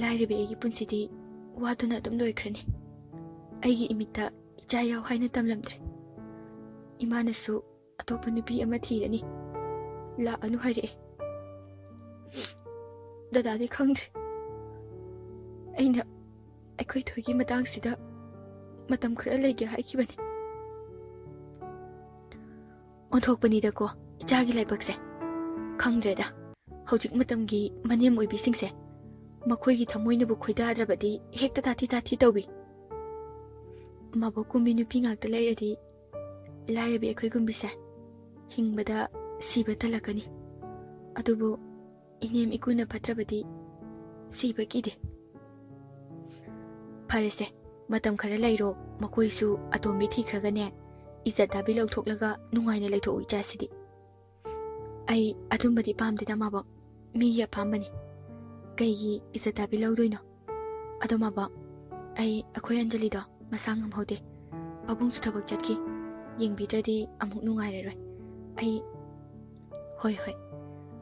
ꯂꯥꯏꯔꯕꯤ ꯑꯩꯒꯤ ꯄꯨꯟꯁꯤꯗꯤ ꯋꯥꯗꯨꯅ ꯑꯗꯨꯝ ꯂꯣꯏꯈ꯭ꯔꯅꯤ꯫ ꯑꯩꯒꯤ ꯏꯃꯤꯠꯇ ꯏꯆꯥ ꯌꯥꯎ ꯍꯥꯏꯅ ꯇꯝꯂꯝꯗ꯭ꯔꯦ꯫ ꯏꯃꯥꯅꯁꯨ ꯑꯇꯣꯞꯄ ꯅꯨꯄꯤ ꯑꯃ ꯊꯤꯔꯅꯤ, ꯂꯥꯛꯑꯅꯨ ꯍꯥꯏꯔꯛꯑꯦ꯫ ꯗꯗꯥꯗꯤ ꯈꯪꯗ꯭ꯔꯦ꯫ ꯑꯩꯅ ꯑꯩꯈꯣꯏ ꯊꯣꯏꯒꯤ ꯃꯇꯥꯡꯁꯤꯗ ꯃꯇꯝ ꯈꯔ ꯂꯩꯒꯦ ꯍꯥꯏꯈꯤꯕꯅꯤ꯫" ꯑꯣꯟꯊꯣꯛꯄꯅꯤꯗꯀꯣ ꯏꯆꯥꯒꯤ ꯂꯥꯏꯕꯛꯁꯦ꯫ ꯈꯪꯗ꯭ꯔꯦꯗ, ꯍꯧꯖꯤꯛ ꯃꯇꯝꯒꯤ ꯃꯅꯦꯝ ꯑꯣꯏꯕꯤꯁꯤꯡꯁꯦ, ꯃꯈꯣꯏꯒꯤ ꯊꯃꯣꯏꯅꯕꯨ ꯈꯣꯏꯗꯥꯗ꯭ꯔꯕꯗꯤ ꯍꯦꯛꯇ ꯇꯥꯊꯤ ꯇꯥꯊꯤ ꯇꯧꯏ꯫ ꯃꯥꯕꯣꯛꯀꯨꯝꯕꯤ ꯅꯨꯄꯤ ꯉꯥꯛꯇ ꯂꯩꯔꯗꯤ ꯂꯥꯏꯔꯕꯤ ꯑꯩꯈꯣꯏꯒꯨꯝꯕꯤꯁꯦ ꯍꯤꯡꯕꯗ ꯁꯤꯕ ꯇꯜꯂꯛꯀꯅꯤ꯫ ꯑꯗꯨꯕꯨ ꯏꯅꯦꯝ ꯏꯀꯨꯅ ꯐꯠꯇ꯭ꯔꯕꯗꯤ ꯁꯤꯕ ꯀꯤꯗꯦ꯫ ꯐꯔꯦꯁꯦ, ꯃꯇꯝ ꯈꯔ ꯂꯩꯔꯣ, ꯃꯈꯣꯏꯁꯨ ꯑꯇꯣꯝꯕꯤ ꯊꯤꯈ꯭ꯔꯒꯅꯦ, ꯏꯖꯠ ꯗꯥꯕꯤ ꯂꯧꯊꯣꯛꯂꯒ ꯅꯨꯡꯉꯥꯏꯅ ꯂꯩꯊꯣꯛꯎ ꯏꯆꯥꯁꯤꯗꯤ꯫ ꯑꯩ ꯑꯗꯨꯝꯕꯗꯤ ꯄꯥꯝꯗꯦꯗ ꯃꯥꯕꯣꯛ, ꯃꯤꯒꯤ ꯑꯄꯥꯝꯕꯅꯤ꯫ ꯀꯩꯒꯤ ꯏꯖꯠ ꯗꯥꯕꯤ ꯂꯧꯗꯣꯏꯅꯣ? ꯑꯗꯣ ꯃꯥꯕꯣꯛ, ꯑꯩ ꯑꯩꯈꯣꯏ ꯑꯟꯖꯂꯤꯗꯣ ꯃꯁꯥ ꯉꯝꯍꯧꯗꯦ, ꯄꯥꯕꯨꯡꯁꯨ ꯊꯕꯛ ꯆꯠꯈꯤ, ꯌꯦꯡꯕꯤꯗ꯭ꯔꯗꯤ ꯑꯃꯨꯛ ꯅꯨꯡꯉꯥꯏꯔꯔꯣꯏ꯫ ꯑꯩ, ꯍꯣꯏ ꯍꯣꯏ,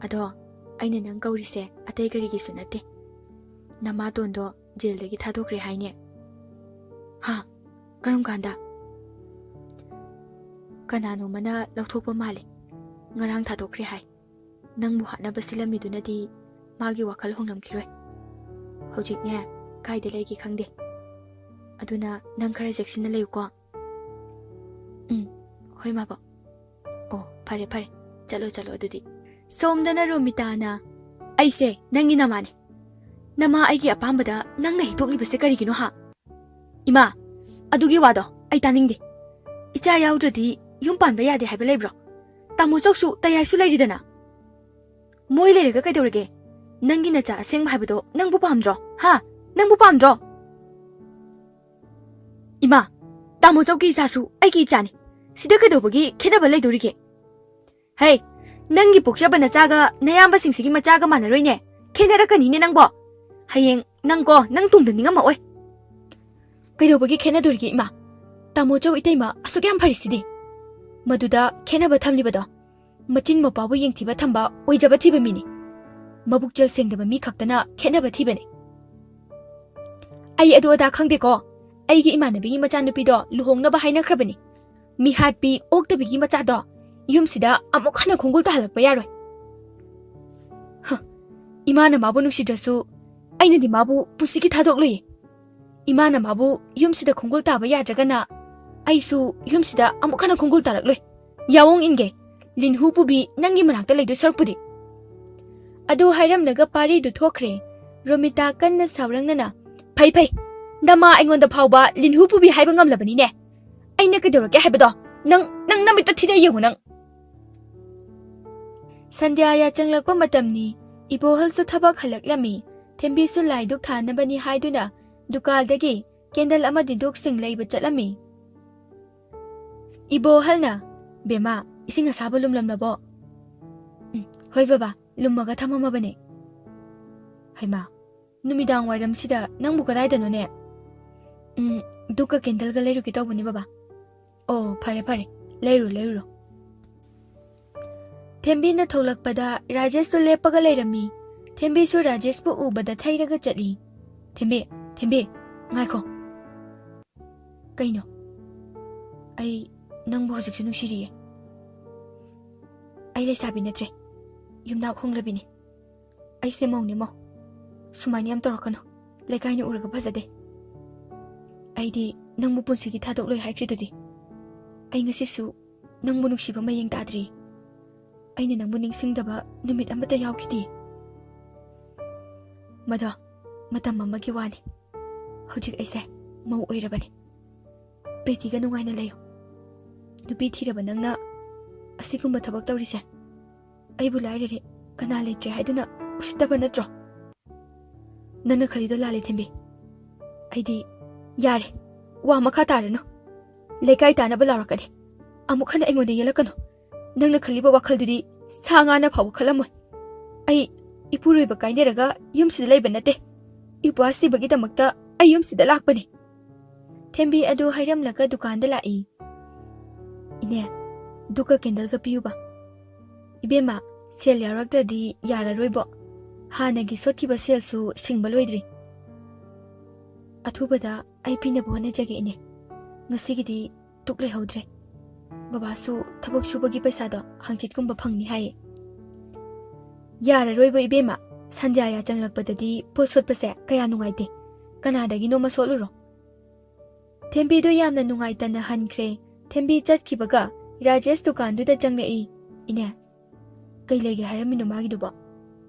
ꯑꯗꯣ ꯑꯩꯅ ꯅꯪ ꯀꯧꯔꯤꯁꯦ ꯑꯇꯩ ꯀꯔꯤꯒꯤꯁꯨ ꯅꯠꯇꯦ, ꯅꯃꯥꯇꯣꯟꯗꯣ ꯖꯦꯜꯗꯒꯤ ꯊꯥꯗꯣꯛꯈ꯭ꯔꯦ ꯍꯥꯏꯅꯦ꯫ ꯍꯥ? ꯀꯔꯝ ꯀꯥꯟꯗ? ꯀꯅꯥꯅꯣꯃꯅ ꯂꯧꯊꯣꯛꯄ ꯃꯥꯜꯂꯦ, ꯉꯔꯥꯡ ꯊꯥꯗꯣꯛꯈ꯭ꯔꯦ ꯍꯥꯏ꯫ ꯅꯪꯕꯨ ꯍꯥꯠꯅꯕ ꯁꯤꯜꯂꯝꯃꯤꯗꯨꯅꯗꯤ ꯃꯥꯒꯤ ꯋꯥꯈꯜ ꯍꯣꯡꯂꯝꯈꯤꯔꯣꯏ꯫ ꯍꯧꯖꯤꯛꯅꯦ ꯀꯥꯏꯗ ꯂꯩꯒꯦ ꯈꯪꯗꯦ꯫ ꯑꯗꯨꯅ ꯅꯪ ꯈꯔ ꯆꯦꯛꯁꯤꯟꯅ ꯂꯩꯌꯨꯀꯣ꯫ ꯎꯝ, ꯍꯣꯏ ꯃꯥꯕꯣꯛ꯫ ꯑꯣ, ꯐꯔꯦ ꯐꯔꯦ, ꯆꯠꯂꯣ ꯆꯠꯂꯣ ꯑꯗꯨꯗꯤ꯫ ꯁꯣꯝꯗꯅ ꯔꯣꯃꯤꯇꯥꯅ, "ꯑꯩꯁꯦ ꯅꯪꯒꯤ ꯅꯃꯥꯅꯦ, ꯅꯃꯥ ꯑꯩꯒꯤ ꯑꯄꯥꯝꯕꯗ ꯅꯪꯅ ꯍꯤꯊꯣꯛꯂꯤꯕꯁꯦ ꯀꯔꯤꯒꯤꯅꯣ ꯍꯥ? ꯏꯃꯥ, ꯑꯗꯨꯒꯤ ꯋꯥꯗꯣ ꯑꯩ ꯇꯥꯅꯤꯡꯗꯦ꯫ ꯏꯆꯥ ꯌꯥꯎꯗ꯭ꯔꯗꯤ ꯌꯨꯝ ꯄꯥꯟꯕ ꯌꯥꯗꯦ ꯍꯥꯏꯕ ꯂꯩꯕ꯭ꯔꯣ? ꯇꯥꯃꯣ ꯆꯧꯁꯨ ꯇꯌꯥꯏꯁꯨ ꯂꯩꯔꯤꯗꯅ꯫ ꯃꯣꯏ ꯂꯩꯔꯒ ꯀꯩꯗꯧꯔꯒꯦ? ꯅꯪꯒꯤ ꯅꯆꯥ ꯑꯁꯦꯡꯕ ꯍꯥꯏꯕꯗꯣ ꯅꯪꯕꯨ ꯄꯥꯝꯗ꯭ꯔꯣ? ꯍꯥ? ꯅꯪꯕꯨ ꯄꯥꯝꯗ꯭ꯔꯣ? ꯏꯃꯥ, ꯇꯥꯃꯣ ꯆꯧꯒꯤ ꯏꯆꯥꯁꯨ ꯑꯩꯒꯤ ꯏꯆꯥꯅꯤ꯫ ꯁꯤꯗ ꯀꯩꯗꯧꯕꯒꯤ ꯈꯦꯠꯅꯕ ꯂꯩꯗꯣꯔꯤꯒꯦ? ꯍꯦ, ꯅꯪꯒꯤ ꯄꯣꯛꯆꯕ ꯅꯆꯥꯒ ꯅꯌꯥꯝꯕꯁꯤꯡꯁꯤꯒꯤ ꯃꯆꯥꯒ ꯃꯥꯟꯅꯔꯣꯏꯅꯦ꯫ ꯈꯦꯠꯅꯔꯛꯀꯅꯤꯅꯦ ꯅꯪꯕꯣ꯫ ꯍꯌꯦꯡ ꯅꯪꯀꯣ, ꯅꯪ ꯇꯨꯡꯗ ꯅꯤꯡꯉꯝꯃꯛꯑꯣꯏ꯫ ꯀꯩꯗꯧꯕꯒꯤ ꯈꯦꯠꯅꯗꯣꯔꯤꯒꯦ ꯏꯃꯥ? ꯇꯥꯃꯣ ꯆꯧ ꯏꯇꯩꯃ ꯑꯁꯨꯛ ꯌꯥꯝ ꯐꯔꯤꯁꯤꯗꯤ꯫ ꯃꯗꯨꯗ ꯈꯦꯠꯅꯕ ꯊꯝꯂꯤꯕꯗꯣ ꯃꯆꯤꯟ ꯃꯄꯥꯕꯨ ꯌꯦꯡꯊꯤꯕ ꯊꯝꯕ ꯑꯣꯏꯖꯕ ꯊꯤꯕ ꯃꯤꯅꯤ꯫ ꯃꯕꯨꯛꯆꯦꯜ ꯁꯦꯡꯗꯕ ꯃꯤ ꯈꯛꯇꯅ ꯈꯦꯠꯅꯕ ꯊꯤꯕꯅꯤ꯫ ꯑꯩ ꯑꯗꯨ ꯑꯗꯥ ꯈꯪꯗꯦꯀꯣ꯫ ꯑꯩꯒꯤ ꯏꯃꯥꯟꯅꯕꯤꯒꯤ ꯃꯆꯥꯅꯨꯄꯤꯗꯣ ꯂꯨꯍꯣꯡꯅꯕ ꯍꯥꯏꯅꯈ꯭ꯔꯕꯅꯤ꯫ ꯃꯤꯍꯥꯠꯄꯤ ꯑꯣꯛꯇꯕꯤꯒꯤ ꯃꯆꯥꯗꯣ ꯌꯨꯝꯁꯤꯗ ꯑꯃꯨꯛ ꯍꯟꯅ ꯈꯣꯡꯒꯨꯜ ꯇꯥꯍꯜꯂꯛꯄ ꯌꯥꯔꯣꯏ꯫ ꯍ, ꯏꯃꯥꯅ ꯃꯥꯕꯨ ꯅꯨꯡꯁꯤꯗ꯭ꯔꯁꯨ ꯑꯩꯅꯗꯤ ꯃꯥꯕꯨ ꯄꯨꯟꯁꯤꯒꯤ ꯊꯥꯗꯣꯛꯂꯣꯏꯌꯦ꯫ ꯏꯃꯥꯅ ꯃꯥꯕꯨ ꯌꯨꯝꯁꯤꯗ ꯈꯣꯡꯒꯨꯜ ꯇꯥꯕ ꯌꯥꯗ꯭ꯔꯒꯅ ꯑꯩꯁꯨ ꯌꯨꯝꯁꯤꯗ ꯑꯃꯨꯛ ꯍꯟꯅ ꯈꯣꯡꯒꯨꯜ ꯇꯥꯔꯛꯂꯣꯏ꯫ ꯌꯥꯑꯣꯡ ꯏꯟꯒꯦ꯫ ꯂꯤꯟꯍꯨ ꯄꯨꯕꯤ ꯅꯪꯒꯤ ꯃꯅꯥꯛꯇ ꯂꯩꯗꯣꯏ ꯁꯔꯨꯛꯄꯨꯗꯤ꯫ ꯑꯗꯨ ꯍꯥꯏꯔꯝꯂꯒ ꯄꯥꯔꯤꯗꯨ ꯊꯣꯛꯈ꯭ꯔꯦ꯫ ꯔꯣꯃꯤꯇꯥ ꯀꯟꯅ ꯁꯥꯎꯔꯪꯅꯅ, "ꯐꯩ, ꯐꯩ, ꯅꯃꯥ ꯑꯩꯉꯣꯟꯗ ꯐꯥꯎꯕ ꯂꯤꯟꯍꯨ ꯄꯨꯕꯤ ꯍꯥꯏꯕ ꯉꯝꯂꯕꯅꯤꯅꯦ꯫ ꯑꯩꯅ ꯀꯩꯗꯧꯔꯒꯦ ꯍꯥꯏꯕꯗꯣ ꯅꯪ, ꯅꯪ ꯅꯃꯤꯠꯇ ꯊꯤꯅ ꯌꯦꯡꯉꯨ ꯅꯪ꯫" ꯁꯟꯙ꯭ꯌꯥ ꯌꯥꯆꯪꯂꯛꯄ ꯃꯇꯝꯅꯤ꯫ ꯏꯕꯣꯍꯜꯁꯨ ꯊꯕꯛ ꯍꯜꯂꯛꯂꯝꯃꯤ꯫ ꯊꯦꯝꯕꯤꯁꯨ ꯂꯥꯏꯗꯨꯛ ꯊꯥꯅꯕꯅꯤ ꯍꯥꯏꯗꯨꯅ ꯗꯨꯀꯥꯟꯗꯒꯤ ꯀꯦꯟꯗꯜ ꯑꯃꯗꯤ ꯗꯨꯛꯁꯤꯡ ꯂꯩꯕ ꯆꯠꯂꯝꯃꯤ꯫ ꯏꯕꯣꯍꯜꯅ, "ꯕꯦꯝꯃ, ꯏꯁꯤꯡ ꯑꯁꯥꯕ ꯂꯨꯝꯂꯝꯂꯕꯣ?" "ꯎꯝ, ꯍꯣꯏ ꯕꯕꯥ, ꯂꯨꯝꯃꯒ ꯊꯝꯃꯝꯃꯕꯅꯦ꯫" "ꯍꯩꯃꯥ, ꯅꯨꯃꯤꯗꯥꯡ ꯋꯥꯏꯔꯝꯁꯤꯗ ꯅꯪꯕꯨ ꯀꯗꯥꯏꯗꯅꯣꯅꯦ?" "ꯎꯝ, ꯗꯨꯛꯀ ꯀꯦꯟꯗꯜꯒ ꯂꯩꯔꯨꯒꯦ ꯇꯧꯕꯅꯦ ꯕꯕꯥ꯫" "ꯑꯣ, ꯐꯔꯦ ꯐꯔꯦ, ꯂꯩꯔꯨ ꯂꯩꯔꯨꯔꯣ꯫" ꯊꯦꯝꯕꯤꯅ ꯊꯣꯛꯂꯛꯄꯗ ꯔꯥꯖꯦꯁꯇꯨ ꯂꯦꯞꯄꯒ ꯂꯩꯔꯝꯃꯤ꯫ ꯊꯦꯝꯕꯤꯁꯨ ꯔꯥꯖꯦꯁꯄꯨ ꯎꯕꯗ ꯊꯩꯔꯒ ꯆꯠꯂꯤ꯫ "ꯊꯦꯝꯕꯤ, ꯊꯦꯝꯕꯤ, ꯉꯥꯏꯈꯣ꯫" "ꯀꯩꯅꯣ?" "ꯑꯩ ꯅꯪꯕꯨ ꯍꯧꯖꯤꯛꯁꯨ ꯅꯨꯡꯁꯤꯔꯤꯌꯦ꯫ ꯑꯩ ꯂꯩꯁꯥꯕꯤ ꯅꯠꯇ꯭ꯔꯦ, ꯌꯨꯝꯅꯥꯛ ꯍꯣꯡꯂꯕꯤꯅꯤ꯫ ꯑꯩꯁꯦ ꯃꯧꯅꯦ ꯃꯧ꯫ ꯁꯨꯃꯥꯏꯅ ꯌꯥꯝ ꯇꯧꯔꯛꯀꯅꯨ, ꯂꯩꯀꯥꯏꯅ ꯎꯔꯒ ꯐꯖꯗꯦ꯫ ꯑꯩꯗꯤ ꯅꯪꯕꯨ ꯄꯨꯟꯁꯤꯒꯤ ꯊꯥꯗꯣꯛꯂꯣꯏ ꯍꯥꯏꯈ꯭ꯔꯤꯗꯨꯗꯤ꯫ ꯑꯩ ꯉꯁꯤꯁꯨ ꯅꯪꯕꯨ ꯅꯨꯡꯁꯤꯕ ꯃꯌꯦꯡ ꯇꯥꯗ꯭ꯔꯤ꯫ ꯑꯩꯅ ꯅꯪꯕꯨ ꯅꯤꯡꯁꯤꯡꯗꯕ ꯅꯨꯃꯤꯠ ꯑꯃꯠꯇ ꯌꯥꯎꯈꯤꯗꯦ꯫" "ꯃꯗꯣ, ꯃꯇꯝ ꯑꯃꯒꯤ ꯋꯥꯅꯤ꯫ ꯍꯧꯖꯤꯛ ꯑꯩꯁꯦ ꯃꯧ ꯑꯣꯏꯔꯕꯅꯤ꯫ ꯄ꯭ꯔꯤꯇꯤꯒ ꯅꯨꯡꯉꯥꯏꯅ ꯂꯩꯌꯨ꯫ ꯅꯨꯄꯤ ꯊꯤꯔꯕ ꯅꯪꯅ ꯑꯁꯤꯒꯨꯝꯕ ꯊꯕꯛ ꯇꯧꯔꯤꯁꯦ ꯑꯩꯕꯨ ꯂꯥꯏꯔꯔꯦ, ꯀꯅꯥ ꯂꯩꯇ꯭ꯔꯦ ꯍꯥꯏꯗꯨꯅ ꯎꯁꯤꯠꯇꯕ ꯅꯠꯇ꯭ꯔꯣ? ꯅꯪꯅ ꯈꯜꯂꯤꯗꯣ ꯂꯥꯜꯂꯦ, ꯊꯦꯝꯕꯤ꯫ ꯑꯩꯗꯤ ꯌꯥꯔꯦ, ꯋꯥ ꯃꯈꯥ ꯇꯥꯔꯅꯨ꯫ ꯂꯩꯀꯥꯏ ꯇꯥꯅꯕ ꯂꯥꯎꯔꯛꯀꯅꯤ꯫ ꯑꯃꯨꯛ ꯍꯟꯅ ꯑꯩꯉꯣꯟꯗ ꯌꯦꯜꯂꯛꯀꯅꯨ꯫ ꯅꯪꯅ ꯈꯜꯂꯤꯕ ꯋꯥꯈꯜꯗꯨꯗꯤ ꯁꯥ ꯉꯥꯅ ꯐꯥꯎꯕ ꯈꯜꯂꯝꯃꯣꯏ꯫ ꯑꯩ ꯏꯄꯨꯔꯣꯏꯕ ꯀꯥꯏꯅꯔꯒ ꯌꯨꯝꯁꯤꯗ ꯂꯩꯕ ꯅꯠꯇꯦ꯫ ꯏꯄ꯭ꯋꯥ ꯁꯤꯕꯒꯤꯗꯃꯛꯇ ꯑꯩ ꯌꯨꯝꯁꯤꯗ ꯂꯥꯛꯄꯅꯤ꯫ ꯊꯦꯝꯕꯤ ꯑꯗꯨ ꯍꯥꯏꯔꯝꯂꯒ ꯗꯨꯀꯥꯟꯗ ꯂꯥꯛꯏ꯫ "ꯏꯅꯦ, ꯙꯨꯛꯀ ꯀꯦꯟꯗꯜꯒ ꯄꯤꯌꯨꯕ꯫" "ꯏꯕꯦꯝꯃ, ꯁꯦꯜ ꯌꯥꯎꯔꯛꯇ꯭ꯔꯗꯤ ꯌꯥꯔꯔꯣꯏꯕꯣ꯫ ꯍꯥꯟꯅꯒꯤ ꯁꯣꯠꯈꯤꯕ ꯁꯦꯜꯁꯨ ꯁꯤꯡꯕ ꯂꯣꯏꯗ꯭ꯔꯤ꯫ ꯑꯊꯨꯕꯗ ꯑꯩ ꯄꯤꯅꯕ ꯍꯣꯠꯅꯖꯒꯦ, ꯏꯅꯦ꯫ ꯉꯁꯤꯒꯤꯗꯤ ꯇꯨꯛ ꯂꯩꯍꯧꯗ꯭ꯔꯦ꯫ ꯕꯕꯥꯁꯨ ꯊꯕꯛ ꯁꯨꯕꯒꯤ ꯄꯩꯁꯥꯗꯣ ꯍꯪꯆꯤꯠꯀꯨꯝꯕ ꯐꯪꯅꯤ ꯍꯥꯏꯌꯦ꯫" "ꯌꯥꯔꯔꯣꯏꯕ ꯏꯕꯦꯝꯃ, ꯁꯟꯗ꯭ꯌꯥ ꯌꯥꯆꯪꯂꯛꯄꯗꯗꯤ ꯄꯣꯠ ꯁꯣꯠꯄꯁꯦ ꯀꯌꯥ ꯅꯨꯡꯉꯥꯏꯇꯦ꯫ ꯀꯅꯥꯗꯒꯤꯅꯣꯃ ꯁꯣꯠꯂꯨꯔꯣ꯫" ꯊꯦꯝꯕꯤꯗꯨ ꯌꯥꯝꯅ ꯅꯨꯡꯉꯥꯏꯇꯅ ꯍꯟꯈ꯭ꯔꯦ꯫ ꯊꯦꯝꯕꯤ ꯆꯠꯈꯤꯕꯒ ꯔꯥꯖꯦꯁ ꯗꯨꯀꯥꯟꯗꯨꯗ ꯆꯪꯂꯛꯏ꯫ "ꯏꯅꯦ, ꯀꯩ ꯂꯩꯒꯦ ꯍꯥꯏꯔꯝꯃꯤꯅꯣ ꯃꯥꯒꯤꯗꯨꯕꯣ?"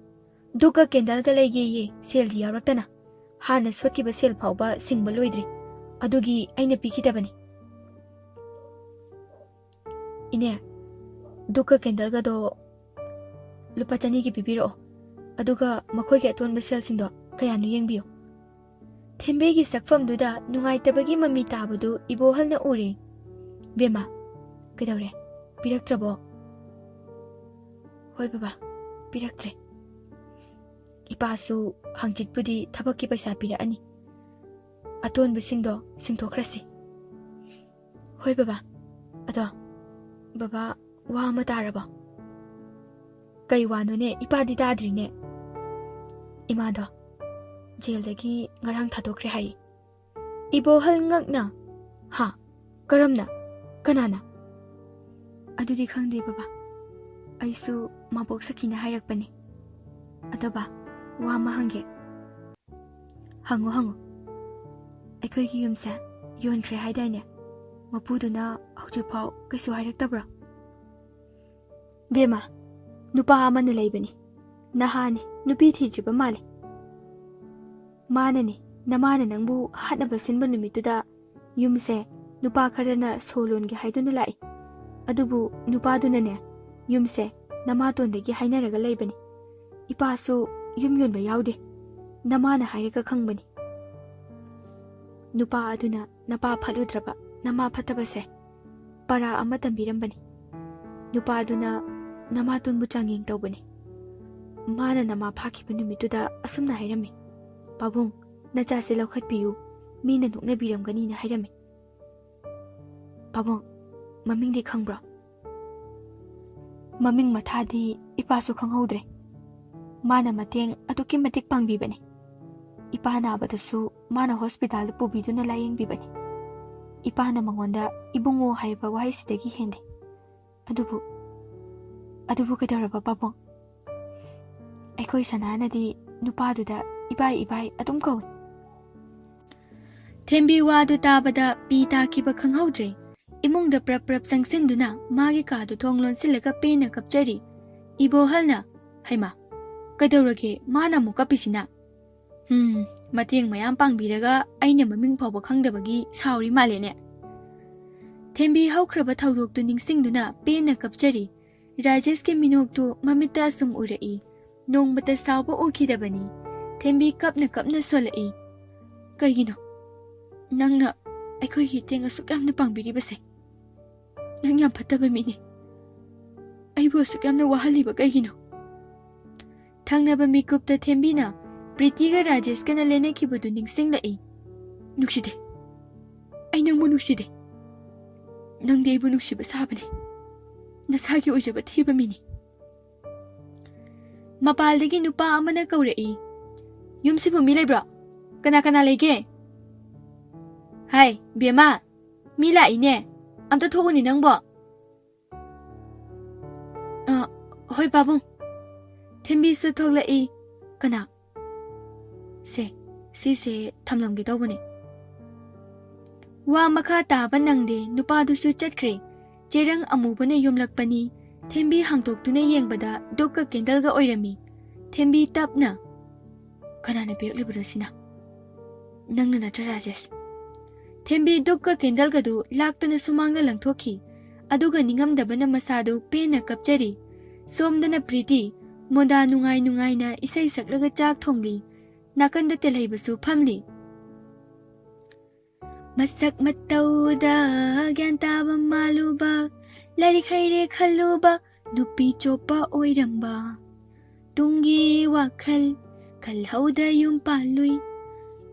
"ꯙꯨꯛꯀ ꯀꯦꯟꯗꯜꯒ ꯂꯩꯒꯦꯌꯦ, ꯁꯦꯜꯗꯤ ꯌꯥꯎꯔꯛꯇꯅ꯫ ꯍꯥꯟꯅ ꯁꯣꯠꯈꯤꯕ ꯁꯦꯜ ꯐꯥꯎꯕ ꯁꯤꯡꯕ ꯂꯣꯏꯗ꯭ꯔꯤ, ꯑꯗꯨꯒꯤ ꯑꯩꯅ ꯄꯤꯈꯤꯗꯕꯅꯤ꯫" "ꯏꯅꯦ, ꯙꯨꯛꯀ ꯀꯦꯟꯗꯜꯒꯗꯣ ꯂꯨꯄꯥ ꯆꯅꯤꯒꯤ ꯄꯤꯕꯤꯔꯛꯑꯣ, ꯑꯗꯨꯒ ꯃꯈꯣꯏꯒꯤ ꯑꯇꯣꯟꯕ ꯁꯦꯜꯁꯤꯡꯗꯣ ꯀꯌꯥꯅꯣ ꯌꯦꯡꯕꯤꯌꯨ꯫" ꯊꯦꯝꯕꯤꯒꯤ ꯁꯛꯐꯝꯗꯨꯗ ꯅꯨꯡꯉꯥꯏꯇꯕꯒꯤ ꯃꯃꯤ ꯇꯥꯕꯗꯨ ꯏꯕꯣꯍꯜꯅ ꯎꯔꯦ꯫ "ꯕꯦꯝꯃ, ꯀꯩꯗꯧꯔꯦ? ꯄꯤꯔꯛꯇ꯭ꯔꯕꯣ?" "ꯍꯣꯏ ꯕꯕꯥ, ꯄꯤꯔꯛꯇ꯭ꯔꯦ꯫ ꯏꯄꯥꯁꯨ ꯍꯪꯆꯤꯠꯄꯨꯗꯤ ꯊꯕꯛꯀꯤ ꯄꯩꯁꯥ ꯄꯤꯔꯛꯑꯅꯤ꯫ ꯑꯇꯣꯟꯕꯁꯤꯡꯗꯣ ꯁꯤꯡꯊꯣꯛꯈ꯭ꯔꯁꯤ꯫" "ꯍꯣꯏ ꯕꯕꯥ꯫ ꯑꯗꯣ ꯕꯕꯥ, ꯋꯥ ꯑꯃ ꯇꯥꯔꯕꯣ?" "ꯀꯩ ꯋꯥꯅꯣꯅꯦ? ꯏꯄꯥꯗꯤ ꯇꯥꯗ꯭ꯔꯤꯅꯦ꯫" "ꯏꯃꯥꯗꯣ ꯖꯦꯜꯗꯒꯤ ꯉꯔꯥꯡ ꯊꯥꯗꯣꯛꯈ꯭ꯔꯦ ꯍꯥꯏꯌꯦ꯫" ꯏꯕꯣꯍꯜ ꯉꯛꯅ, "ꯍꯥ? ꯀꯔꯝꯅ? ꯀꯅꯥꯅ?" "ꯑꯗꯨꯗꯤ ꯈꯪꯗꯦ ꯕꯕꯥ꯫ ꯑꯩꯁꯨ ꯃꯕꯣꯛ ꯁꯈꯤꯅ ꯍꯥꯏꯔꯛꯄꯅꯤ꯫ ꯑꯗꯣ ꯕꯥ, ꯋꯥ ꯑꯃ ꯍꯪꯒꯦ꯫" "ꯍꯪꯉꯨ, ꯍꯪꯉꯨ꯫" "ꯑꯩꯈꯣꯏꯒꯤ ꯌꯨꯝꯁꯦ ꯌꯣꯟꯈ꯭ꯔꯦ ꯍꯥꯏꯗꯥꯏꯅꯦ? ꯃꯄꯨꯗꯨꯅ ꯍꯧꯖꯤꯛꯐꯥꯎ ꯀꯩꯁꯨ ꯍꯥꯏꯔꯛꯇꯕ꯭ꯔꯣ?" "ꯕꯦꯝꯃ, ꯅꯨꯄꯥ ꯑꯃꯅ ꯂꯩꯕꯅꯤ꯫ ꯅꯍꯥꯅꯤ, ꯅꯨꯄꯤ ꯊꯤꯗ꯭ꯔꯤꯕ ꯃꯥꯜꯂꯤ꯫" "ꯃꯥꯅꯅꯦ, ꯅꯃꯥꯅ ꯅꯪꯕꯨ ꯍꯥꯠꯅꯕ ꯁꯤꯟꯕ ꯅꯨꯃꯤꯠꯇꯨꯗ ꯌꯨꯝꯁꯦ ꯅꯨꯄꯥ ꯈꯔꯅ ꯁꯣ ꯂꯣꯟꯒꯦ ꯍꯥꯏꯗꯨꯅ ꯂꯥꯛꯏ꯫ ꯑꯗꯨꯕꯨ ꯅꯨꯄꯥꯗꯨꯅꯅꯦ ꯌꯨꯝꯁꯦ ꯅꯃꯥꯇꯣꯟꯗꯒꯤ ꯍꯥꯏꯅꯔꯒ ꯂꯩꯕꯅꯤ꯫ ꯏꯄꯥꯁꯨ ꯌꯨꯝ ꯌꯣꯟꯕ ꯌꯥꯎꯗꯦ꯫ ꯅꯃꯥꯅ ꯍꯥꯏꯔꯒ ꯈꯪꯕꯅꯤ꯫ ꯅꯨꯄꯥ ꯑꯗꯨꯅ ꯅꯄꯥ ꯐꯠꯂꯨꯗ꯭ꯔꯕ ꯅꯃꯥ ꯐꯠꯇꯕꯁꯦ ꯄꯔꯥ ꯑꯃ ꯇꯝꯕꯤꯔꯝꯕꯅꯤ꯫ ꯅꯨꯄꯥꯗꯨꯅ ꯅꯃꯥꯇꯣꯟꯕꯨ ꯆꯥꯡꯌꯦꯡ ꯇꯧꯕꯅꯤ꯫ ꯃꯥꯅ ꯅꯃꯥ ꯐꯥꯈꯤꯕ ꯅꯨꯃꯤꯠꯇꯨꯗ ꯑꯁꯨꯝꯅ ꯍꯥꯏꯔꯝꯃꯤ, 'ꯄꯥꯕꯨꯡ, ꯅꯆꯥꯁꯦ ꯂꯧꯈꯠꯄꯤꯌꯨ, ꯃꯤꯅ ꯅꯣꯛꯅꯕꯤꯔꯝꯒꯅꯤꯅ' ꯍꯥꯏꯔꯝꯃꯤ꯫ ꯄꯥꯕꯨꯡ, ꯃꯃꯤꯡꯗꯤ ꯈꯪꯕ꯭ꯔꯣ?" "ꯃꯃꯤꯡ ꯃꯊꯥꯗꯤ ꯏꯄꯥꯁꯨ ꯈꯪꯍꯧꯗ꯭ꯔꯦ꯫ ꯃꯥꯅ ꯃꯇꯦꯡ ꯑꯗꯨꯛꯀꯤ ꯃꯇꯤꯛ ꯄꯥꯡꯕꯤꯕꯅꯤ꯫ ꯏꯄꯥ ꯅꯥꯕꯗꯁꯨ ꯃꯥꯅ ꯍꯣꯁꯄꯤꯇꯥꯜꯗ ꯄꯨꯕꯤꯗꯨꯅ ꯂꯥꯌꯦꯡꯕꯤꯕꯅꯤ꯫ ꯏꯄꯥꯅ ꯃꯉꯣꯟꯗ ꯏꯕꯨꯡꯉꯣ ꯍꯥꯏꯕ ꯋꯥꯍꯩꯁꯤꯗꯒꯤ ꯍꯦꯟꯗꯦ꯫ ꯑꯗꯨꯕꯨ, ꯑꯗꯨꯕꯨ ꯀꯩꯗꯧꯔꯕ, ꯄꯥꯕꯨꯡ?" ꯑꯩꯈꯣꯏ ꯁꯅꯥꯅꯗꯤ ꯅꯨꯄꯥꯗꯨꯗ "ꯏꯕꯥꯏ, ꯏꯕꯥꯏ" ꯑꯗꯨꯝ ꯀꯧꯏ꯫ ꯊꯦꯝꯕꯤ ꯋꯥꯗꯨ ꯇꯥꯕꯗ ꯄꯤ ꯇꯥꯈꯤꯕ ꯈꯪꯍꯧꯗ꯭ꯔꯦ꯫ ꯏꯃꯨꯡꯗ ꯄ꯭ꯔꯞ ꯄ꯭ꯔꯞ ꯆꯪꯁꯤꯟꯗꯨꯅ ꯃꯥꯒꯤ ꯀꯥꯗꯨ ꯊꯣꯡ ꯂꯣꯟꯁꯤꯜꯂꯒ ꯄꯦꯟꯅ ꯀꯞꯆꯔꯤ꯫ ꯏꯕꯣꯍꯜꯅ, "ꯍꯩꯃꯥ, ꯀꯩꯗꯧꯔꯒꯦ ꯃꯥꯅ ꯑꯃꯨꯛ ꯀꯞꯄꯤꯁꯤꯅ? ꯍꯨꯝ, ꯃꯇꯦꯡ ꯃꯌꯥꯝ ꯄꯥꯡꯕꯤꯔꯒ ꯑꯩꯅ ꯃꯃꯤꯡ ꯐꯥꯎꯕ ꯈꯪꯗꯕꯒꯤ ꯁꯥꯎꯔꯤ ꯃꯥꯜꯂꯦꯅꯦ?" ꯊꯦꯝꯕꯤ ꯍꯧꯈ꯭ꯔꯕ ꯊꯧꯗꯣꯛꯇꯨ ꯅꯤꯡꯁꯤꯡꯗꯨꯅ ꯄꯦꯟꯅ ꯀꯞꯆꯔꯤ꯫ ꯔꯥꯖꯦꯁꯀꯤ ꯃꯤꯅꯣꯛꯇꯨ ꯃꯃꯤꯠꯇ ꯑꯁꯨꯝ ꯎꯔꯛꯏ꯫ ꯅꯣꯡꯃꯇ ꯁꯥꯎꯕ ꯎꯈꯤꯗꯕꯅꯤ꯫ ꯊꯦꯝꯕꯤ ꯀꯞꯅ ꯀꯞꯅ ꯁꯣꯜꯂꯛꯏ꯫ "ꯀꯩꯒꯤꯅꯣ ꯅꯪꯅ ꯑꯩꯈꯣꯏꯒꯤ ꯃꯇꯦꯡ ꯑꯁꯨꯛ ꯌꯥꯝꯅ ꯄꯥꯡꯕꯤꯔꯤꯕꯁꯦ? ꯅꯪ ꯌꯥꯝ ꯐꯠꯇꯕ ꯃꯤꯅꯤ꯫ ꯑꯩꯕꯨ ꯑꯁꯨꯛ ꯌꯥꯝꯅ ꯋꯥꯍꯜꯂꯤꯕ ꯀꯩꯒꯤꯅꯣ?" ꯊꯪꯅꯕ ꯃꯤꯀꯨꯞꯇ ꯊꯦꯝꯕꯤꯅ ꯄ꯭ꯔꯤꯇꯤꯒ ꯔꯥꯖꯦꯁꯀꯅ ꯂꯦꯟꯅꯈꯤꯕꯗꯨ ꯅꯤꯡꯁꯤꯡꯂꯛꯏ꯫ "ꯅꯨꯡꯁꯤꯗꯦ꯫ ꯑꯩ ꯅꯪꯕꯨ ꯅꯨꯡꯁꯤꯗꯦ꯫ ꯅꯪꯗꯤ ꯑꯩꯕꯨ ꯅꯨꯡꯁꯤꯕ ꯁꯥꯕꯅꯤ꯫ ꯅꯁꯥꯒꯤ ꯑꯣꯏꯖꯕ ꯊꯤꯕ ꯃꯤꯅꯤ꯫" ꯃꯄꯥꯜꯗꯒꯤ ꯅꯨꯄꯥ ꯑꯃꯅ ꯀꯧꯔꯛꯏ꯫ "ꯌꯨꯝꯁꯤꯕꯨ ꯃꯤ ꯂꯩꯕ꯭ꯔꯣ? ꯀꯅꯥ ꯀꯅꯥ ꯂꯩꯒꯦ? ꯍꯥꯏ, ꯕꯦꯝꯃ, ꯃꯤ ꯂꯥꯛꯏꯅꯦ꯫ ꯑꯝꯇ ꯊꯣꯛꯎꯅꯦ ꯅꯪꯕꯣ꯫" "ꯑ, ꯍꯣꯏ, ꯄꯥꯕꯨꯡ꯫" ꯊꯦꯝꯕꯤꯁꯨ ꯊꯣꯛꯂꯛꯏ꯫ "ꯀꯅꯥ? ꯁꯦ, ꯁꯤꯁꯦ ꯊꯝꯂꯝꯒꯦ ꯇꯧꯕꯅꯦ꯫" ꯋꯥ ꯃꯈꯥ ꯇꯥꯕ ꯅꯪꯗꯦ, ꯅꯨꯄꯥꯗꯨꯁꯨ ꯆꯠꯈ꯭ꯔꯦ꯫ ꯆꯦꯔꯪ ꯑꯃꯨꯕꯅ ꯌꯣꯝꯂꯛꯄꯅꯤ꯫ ꯊꯦꯝꯕꯤ ꯍꯥꯡꯗꯣꯛꯇꯨꯅ ꯌꯦꯡꯕꯗ ꯗꯨꯛꯀ ꯀꯦꯟꯗꯜꯒ ꯑꯣꯏꯔꯝꯃꯤ꯫ ꯊꯦꯝꯕꯤ ꯇꯞꯅ, ꯀꯅꯥꯅ ꯄꯤꯔꯛꯂꯤꯕꯅꯣ ꯁꯤꯅ? ꯅꯪꯅ ꯅꯠꯇ꯭ꯔꯥ, ꯔꯥꯖꯦꯁ? ꯊꯦꯝꯕꯤ ꯙꯨꯞꯀ ꯀꯦꯟꯗꯜꯒꯗꯨ ꯂꯥꯛꯇꯅ ꯁꯨꯃꯥꯡꯗ ꯂꯪꯊꯣꯛꯈꯤ꯫ ꯑꯗꯨꯒ ꯅꯤꯡꯉꯝꯗꯕꯅ ꯃꯁꯥꯗꯨ ꯄꯦꯟꯅ ꯀꯞꯆꯔꯤ꯫ ꯁꯣꯝꯗꯅ ꯄ꯭ꯔꯤꯇꯤ ꯃꯣꯗꯥ ꯅꯨꯡꯉꯥꯏ ꯅꯨꯡꯉꯥꯏꯅ ꯏꯁꯩ ꯁꯛꯂꯒ ꯆꯥꯛ ꯊꯣꯡꯂꯤ꯫ ꯅꯥꯀꯟꯗ ꯇꯦꯜꯍꯩꯕꯁꯨ ꯐꯝꯂꯤ꯫ ꯃꯁꯛ ꯃꯇꯧꯗ ꯒ꯭ꯌꯥꯟ ꯇꯥꯕ ꯃꯥꯜꯂꯨꯕ, ꯂꯥꯏꯔꯤꯛ ꯍꯩꯔꯦ ꯈꯜꯂꯨꯕ, ꯅꯨꯄꯤ ꯆꯣꯞꯄ ꯑꯣꯏꯔꯝꯕ꯫ ꯇꯨꯡꯒꯤ ꯋꯥꯈꯜ ꯈꯜꯍꯧꯗ ꯌꯨꯝ ꯄꯥꯜꯂꯨꯏ꯫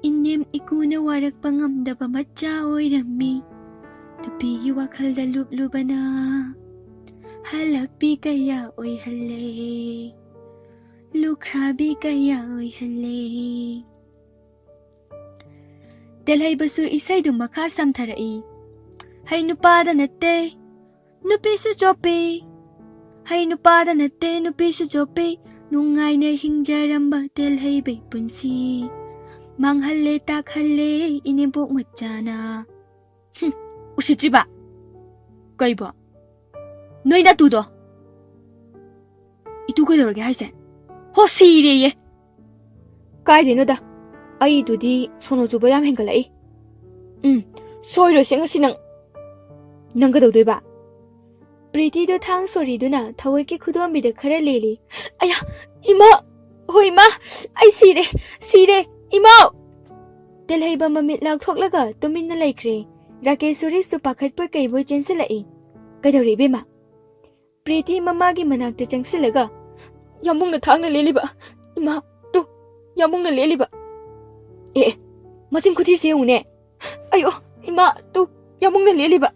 ꯏꯅꯦꯝ ꯏꯀꯨꯅ ꯋꯥꯔꯛꯄ ꯉꯝꯗꯕ ꯃꯆꯥ ꯑꯣꯏꯔꯝꯃꯤ꯫ ꯅꯨꯄꯤꯒꯤ ꯋꯥꯈꯜꯗ ꯂꯨꯞꯂꯨꯕꯅ ꯍꯜꯂꯛꯄꯤ ꯀꯌꯥ ꯑꯣꯏꯍꯜꯂꯦ, ꯂꯨꯈ꯭ꯔꯥꯕꯤ ꯀꯌꯥ ꯑꯣꯏꯍꯜꯂꯦ꯫ ꯇꯦꯜꯍꯩꯕꯁꯨ ꯏꯁꯩꯗꯨ ꯃꯈꯥ ꯁꯝꯊꯔꯛꯏ꯫ ꯍꯩ ꯅꯨꯄꯥꯗ ꯅꯠꯇꯦ, ꯅꯨꯄꯤꯁꯨ ꯆꯣꯞꯄꯤ꯫ ꯍꯩ ꯅꯨꯄꯥꯗ ꯅꯠꯇꯦ, ꯅꯨꯄꯤꯁꯨ ꯆꯣꯞꯄꯤ꯫ ꯅꯨꯡꯉꯥꯏꯅ ꯍꯤꯡꯖꯔꯝꯕ ꯇꯦꯜꯍꯩꯕꯩ ꯄꯨꯟꯁꯤ ꯃꯥꯡꯍꯜꯂꯦ, ꯇꯥꯛꯍꯜꯂꯦ ꯏꯅꯦꯝꯕꯣꯛ ꯃꯆꯥꯅ꯫ ꯍꯨꯝ, ꯎꯁꯤꯠꯇ꯭ꯔꯤꯕ? ꯀꯩꯕꯣ? ꯅꯣꯏ ꯅꯇꯨꯗꯣ? ꯏꯇꯨ ꯀꯩꯗꯧꯔꯒꯦ ꯍꯥꯏꯁꯦ? ꯍꯣ, ꯁꯤꯔꯦꯌꯦ꯫ ꯀꯥꯏꯗꯩꯅꯣꯗ, ꯑꯩꯗꯨꯗꯤ ꯁꯣꯅꯣ ꯆꯨꯕ ꯌꯥꯝ ꯍꯦꯟꯒꯠꯂꯛꯏ꯫ ꯎꯝ, ꯁꯣꯏꯔꯣꯏꯁꯦ ꯉꯁꯤ ꯅꯪ꯫ ꯅꯪ ꯀꯩꯗꯧꯗꯣꯏꯕ? ꯄ꯭ꯔꯤꯇꯤꯗꯣ ꯊꯥꯡ ꯁꯣꯔꯤꯗꯨꯅ ꯊꯑꯣꯏꯀꯤ ꯈꯨꯗꯣꯝꯕꯤꯗ ꯈꯔ ꯂꯦꯜꯂꯤ꯫ ꯑꯌꯥ, ꯏꯃꯥ! ꯍꯣꯏ, ꯏꯃꯥ! ꯑꯩ ꯁꯤꯔꯦ! ꯁꯤꯔꯦ! ꯏꯃꯥ! ꯇꯦꯜꯍꯩꯕ ꯃꯃꯤꯠ ꯂꯥꯎꯊꯣꯛꯂꯒ ꯇꯨꯃꯤꯟꯅ ꯂꯩꯈ꯭ꯔꯦ꯫ ꯔꯥꯀꯦꯁꯣꯔꯤꯁꯨ ꯄꯥꯈꯠꯄꯣꯏ ꯀꯩꯕꯣꯏ ꯆꯦꯟꯁꯤꯜꯂꯛꯏ꯫ ꯀꯩꯗꯧꯔꯦ, ꯏꯕꯦꯝꯃ? ꯄ꯭ꯔꯤꯇꯤ ꯃꯃꯥꯒꯤ ꯃꯅꯥꯛꯇ ꯆꯪꯁꯤꯜꯂꯒ, "ꯌꯥꯝꯕꯨꯡꯅ ꯊꯥꯡꯅ ꯂꯦꯜꯂꯤꯕ꯫ ꯏꯃꯥ, ꯇꯨ, ꯌꯥꯝꯕꯨꯡꯅ ꯂꯦꯜꯂꯤꯕ꯫ ꯑꯦ, ꯑꯦ, ꯃꯆꯤꯟ ꯈꯨꯊꯤꯁꯦ ꯌꯦꯡꯉꯨꯅꯦ꯫ ꯑꯌꯣ, ꯏꯃꯥ, ꯇꯨ, ꯌꯥꯝꯕꯨꯡꯅ ꯂꯦꯜꯂꯤꯕ꯫"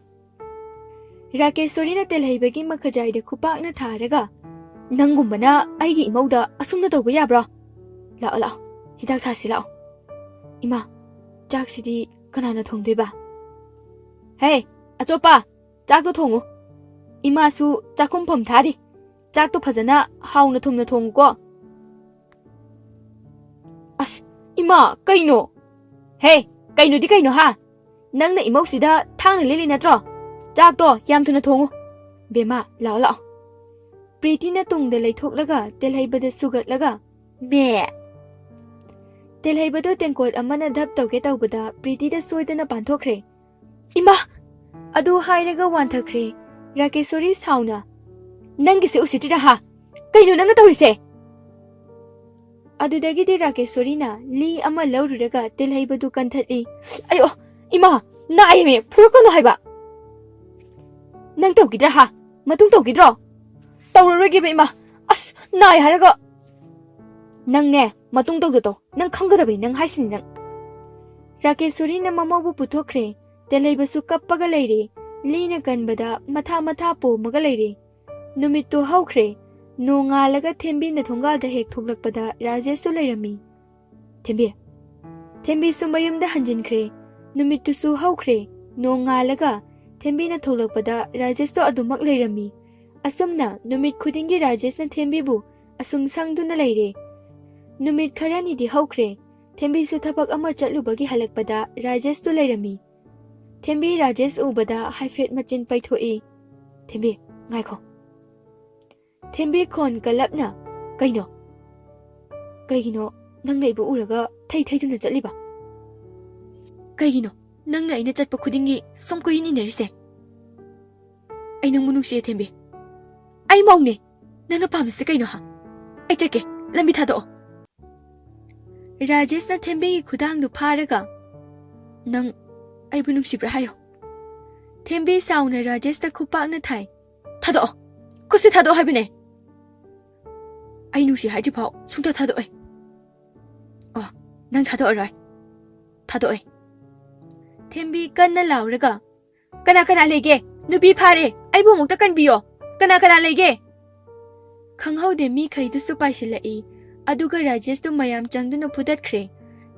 ꯔꯥꯀꯦꯁꯣꯔꯤꯅ ꯇꯦꯜꯍꯩꯕꯒꯤ ꯃꯈꯖꯥꯏꯗ ꯈꯨꯄꯥꯛꯅ ꯊꯥꯔꯒ, "ꯅꯪꯒꯨꯝꯕꯅ ꯑꯩꯒꯤ ꯏꯃꯧꯗ ꯑꯁꯨꯝꯅ ꯇꯧꯕ ꯌꯥꯕ꯭ꯔꯣ? ꯂꯥꯛꯑꯣ, ꯂꯥꯛꯑꯣ, ꯍꯤꯗꯥꯛ ꯊꯥꯁꯤ ꯂꯥꯛꯑꯣ꯫ ꯏꯃꯥ, ꯆꯥꯛꯁꯤꯗꯤ ꯀꯅꯥꯅ ꯊꯣꯡꯗꯣꯏꯕ? ꯍꯦ, ꯑꯆꯣꯞꯄ, ꯆꯥꯛꯇꯣ ꯊꯣꯡꯉꯨ꯫ ꯏꯃꯥꯁꯨ ꯆꯥꯛꯈꯨꯝ ꯐꯝ ꯊꯥꯔꯤ꯫ ꯆꯥꯛꯇꯣ ꯐꯖꯅ ꯍꯥꯎꯅ ꯊꯨꯝꯅ ꯊꯣꯡꯉꯨꯀꯣ꯫" "ꯑꯁ, ꯏꯃꯥ, ꯀꯩꯅꯣ? ꯍꯦ, ꯀꯩꯅꯣꯗꯤ ꯀꯩꯅꯣ, ꯍꯥ? ꯅꯪꯅ ꯏꯃꯧꯁꯤꯗ ꯊꯥꯡꯅ ꯂꯦꯜꯂꯤ ꯅꯠꯇ꯭ꯔꯣ? ꯆꯥꯛꯇꯣ ꯌꯥꯝ ꯊꯨꯅ ꯊꯣꯡꯉꯨ꯫ ꯕꯦꯝꯃ, ꯂꯥꯛꯑꯣ, ꯂꯥꯛꯑꯣ꯫" ꯄ꯭ꯔꯤꯇꯤꯅ ꯇꯨꯡꯗ ꯂꯩꯊꯣꯛꯂꯒ ꯇꯦꯜꯍꯩꯕꯗ ꯁꯨꯒꯠꯂꯒ, "ꯃꯦ!" ꯇꯦꯜꯍꯩꯕꯗꯨ ꯇꯦꯡꯀꯣꯠ ꯑꯃꯅ ꯙꯞ ꯇꯧꯒꯦ ꯇꯧꯕꯗ ꯄ꯭ꯔꯤꯇꯤꯗ ꯁꯣꯏꯗꯅ ꯄꯥꯟꯊꯣꯛꯈ꯭ꯔꯦ꯫ "ꯏꯃꯥ!" ꯑꯗꯨ ꯍꯥꯏꯔꯒ ꯋꯥꯟꯊꯈ꯭ꯔꯦ꯫ ꯔꯥꯀꯦꯁꯣꯔꯤ ꯁꯥꯎꯅ, "ꯅꯪꯒꯤꯁꯦ ꯎꯁꯤꯠꯇ꯭ꯔꯤꯔꯥ ꯍꯥ? ꯀꯩꯅꯣ ꯅꯪꯅ ꯇꯧꯔꯤꯁꯦ?" ꯑꯗꯨꯗꯒꯤꯗꯤ ꯔꯥꯀꯦꯁꯣꯔꯤꯅ ꯂꯤ ꯑꯃ ꯂꯧꯔꯨꯔꯒ ꯇꯦꯜꯍꯩꯕꯗꯨ ꯀꯟꯊꯠꯂꯤ꯫ "ꯑꯌꯣ, ꯏꯃꯥ, ꯅꯥꯏꯌꯦꯃꯦ, ꯐꯨꯔꯛꯀꯅꯨ ꯍꯥꯏꯕ!" "ꯅꯪ ꯇꯧꯈꯤꯗ꯭ꯔꯥ ꯍꯥ? ꯃꯇꯨꯡ ꯇꯧꯈꯤꯗ꯭ꯔꯣ?" "ꯇꯧꯔꯔꯣꯏꯒꯦꯕ, ꯏꯃꯥ꯫ ꯑꯁ, ꯅꯥꯏ ꯍꯥꯏꯔꯒ!" "ꯅꯪꯅꯦ, ꯃꯇꯨꯡ ꯇꯧꯗ ꯇꯧ꯫ ꯅꯪ ꯈꯪꯒꯗꯕꯅꯤ, ꯅꯪ ꯍꯥꯏꯁꯤꯅꯤ ꯅꯪ!" ꯔꯥꯀꯦꯁꯣꯔꯤꯅ ꯃꯃꯧꯕꯨ ꯄꯨꯊꯣꯛꯈ꯭ꯔꯦ꯫ ꯇꯦꯜꯍꯩꯕꯁꯨ ꯀꯞꯄꯒ ꯂꯩꯔꯦ꯫ ꯂꯤꯅ ꯀꯟꯕꯗ ꯃꯊꯥ ꯃꯊꯥ ꯄꯣꯝꯃꯒ ꯂꯩꯔꯦ꯫ ꯅꯨꯃꯤꯠꯇꯨ ꯍꯧꯈ꯭ꯔꯦ꯫ ꯅꯣꯡꯉꯥꯜꯂꯒ ꯊꯦꯝꯕꯤꯅ ꯊꯣꯡꯒꯥꯜꯗ ꯍꯦꯛ ꯊꯣꯛꯂꯛꯄꯗ ꯔꯥꯖꯦꯁꯁꯨ ꯂꯩꯔꯝꯃꯤ꯫ "ꯊꯦꯝꯕꯤ!" ꯊꯦꯝꯕꯤꯁꯨ ꯃꯌꯨꯝꯗ ꯍꯟꯖꯤꯟꯈ꯭ꯔꯦ꯫ ꯅꯨꯃꯤꯠꯇꯨꯁꯨ ꯍꯧꯈ꯭ꯔꯦ꯫ ꯅꯣꯡꯉꯥꯜꯂꯒ ꯊꯦꯝꯕꯤꯅ ꯊꯣꯛꯂꯛꯄꯗ ꯔꯥꯖꯦꯁꯇꯣ ꯑꯗꯨꯃꯛ ꯂꯩꯔꯝꯃꯤ꯫ ꯑꯁꯨꯝꯅ ꯅꯨꯃꯤꯠ ꯈꯨꯗꯤꯡꯒꯤ ꯔꯥꯖꯦꯁꯅ ꯊꯦꯝꯕꯤꯕꯨ ꯑꯁꯨꯝ ꯁꯪꯗꯨꯅ ꯂꯩꯔꯦ꯫ ꯅꯨꯃꯤꯠ ꯈꯔꯅꯤꯗꯤ ꯍꯧꯈ꯭ꯔꯦ꯫ ꯊꯦꯝꯕꯤꯁꯨ ꯊꯕꯛ ꯑꯃ ꯆꯠꯂꯨꯕꯒꯤ ꯍꯜꯂꯛꯄꯗ ꯔꯥꯖꯦꯁꯇꯨ ꯂꯩꯔꯝꯃꯤ꯫ ꯊꯦꯝꯕꯤ ꯔꯥꯖꯦꯁ ꯎꯕꯗ ꯍꯥꯏꯐꯦꯠ ꯃꯆꯤꯟ ꯄꯩꯊꯣꯛꯏ꯫ "ꯊꯦꯝꯕꯤ, ꯉꯥꯏꯈꯣ!" ꯊꯦꯝꯕꯤ ꯈꯣꯟ ꯀꯜꯂꯞꯅ, "ꯀꯩꯅꯣ? ꯀꯩꯒꯤꯅꯣ ꯅꯪꯅ ꯑꯩꯕꯨ ꯎꯔꯒ ꯊꯩ ꯊꯩꯗꯨꯅ ꯆꯠꯂꯤꯕ? ꯀꯩꯒꯤꯅꯣ ꯅꯪꯅ ꯑꯩꯅ ꯆꯠꯄ ꯈꯨꯗꯤꯡꯒꯤ ꯁꯨꯝ ꯀꯣꯏꯏꯟ ꯏꯟꯅꯔꯤꯁꯦ? ꯑꯩ ꯅꯪꯕꯨ ꯅꯨꯡꯁꯤꯌꯦ, ꯊꯦꯝꯕꯤ꯫ ꯑꯩ ꯃꯧꯅꯦ꯫ ꯅꯪꯅ ꯄꯥꯝꯃꯤꯁꯦ ꯀꯩꯅꯣ, ꯍꯥ? ꯑꯩ ꯆꯠꯀꯦ꯫ ꯂꯝꯕꯤ ꯊꯥꯗꯣꯛꯑꯣ!" ꯔꯥꯖꯦꯁꯅ ꯊꯦꯝꯕꯤꯒꯤ ꯈꯨꯗꯥꯡꯗꯨ ꯐꯥꯔꯒ, "ꯅꯪ ꯑꯩꯕꯨ ꯅꯨꯡꯁꯤꯕ꯭ꯔꯥ ꯍꯥꯏꯌꯣ?" ꯊꯦꯝꯕꯤ ꯁꯥꯎꯅ ꯔꯥꯖꯦꯁꯇ ꯈꯨꯄꯥꯛꯅ ꯊꯥꯏ꯫ "ꯊꯥꯗꯣꯛꯑꯣ! ꯈꯨꯠꯁꯤ ꯊꯥꯗꯣꯛꯑꯣ ꯍꯥꯏꯕꯅꯦ!" "ꯑꯩ ꯅꯨꯡꯁꯤ ꯍꯥꯏꯗ꯭ꯔꯤꯐꯥꯎ ꯁꯨꯡꯊꯥ ꯊꯥꯗꯣꯛꯑꯣꯏ꯫" "ꯑꯣ, ꯅꯪ ꯊꯥꯗꯣꯛꯑꯔꯣꯏ?" "ꯊꯥꯗꯣꯛꯑꯣꯏ!" ꯊꯦꯝꯕꯤ ꯀꯟꯅ ꯂꯥꯎꯔꯒ, "ꯀꯅꯥ ꯀꯅꯥ ꯂꯩꯒꯦ? ꯅꯨꯄꯤ ꯐꯥꯔꯦ! ꯑꯩꯕꯨ ꯑꯃꯨꯛꯇ ꯀꯟꯕꯤꯌꯣ! ꯀꯅꯥ ꯀꯅꯥ ꯂꯩꯒꯦ?" ꯈꯪꯍꯧꯗꯦ ꯃꯤꯈꯩꯗꯨꯁꯨ ꯄꯥꯏꯁꯤꯜꯂꯛꯏ꯫ ꯑꯗꯨꯒ ꯔꯥꯖꯦꯁꯇꯨ ꯃꯌꯥꯝ ꯆꯪꯗꯨꯅ ꯐꯨꯗꯠꯈ꯭ꯔꯦ꯫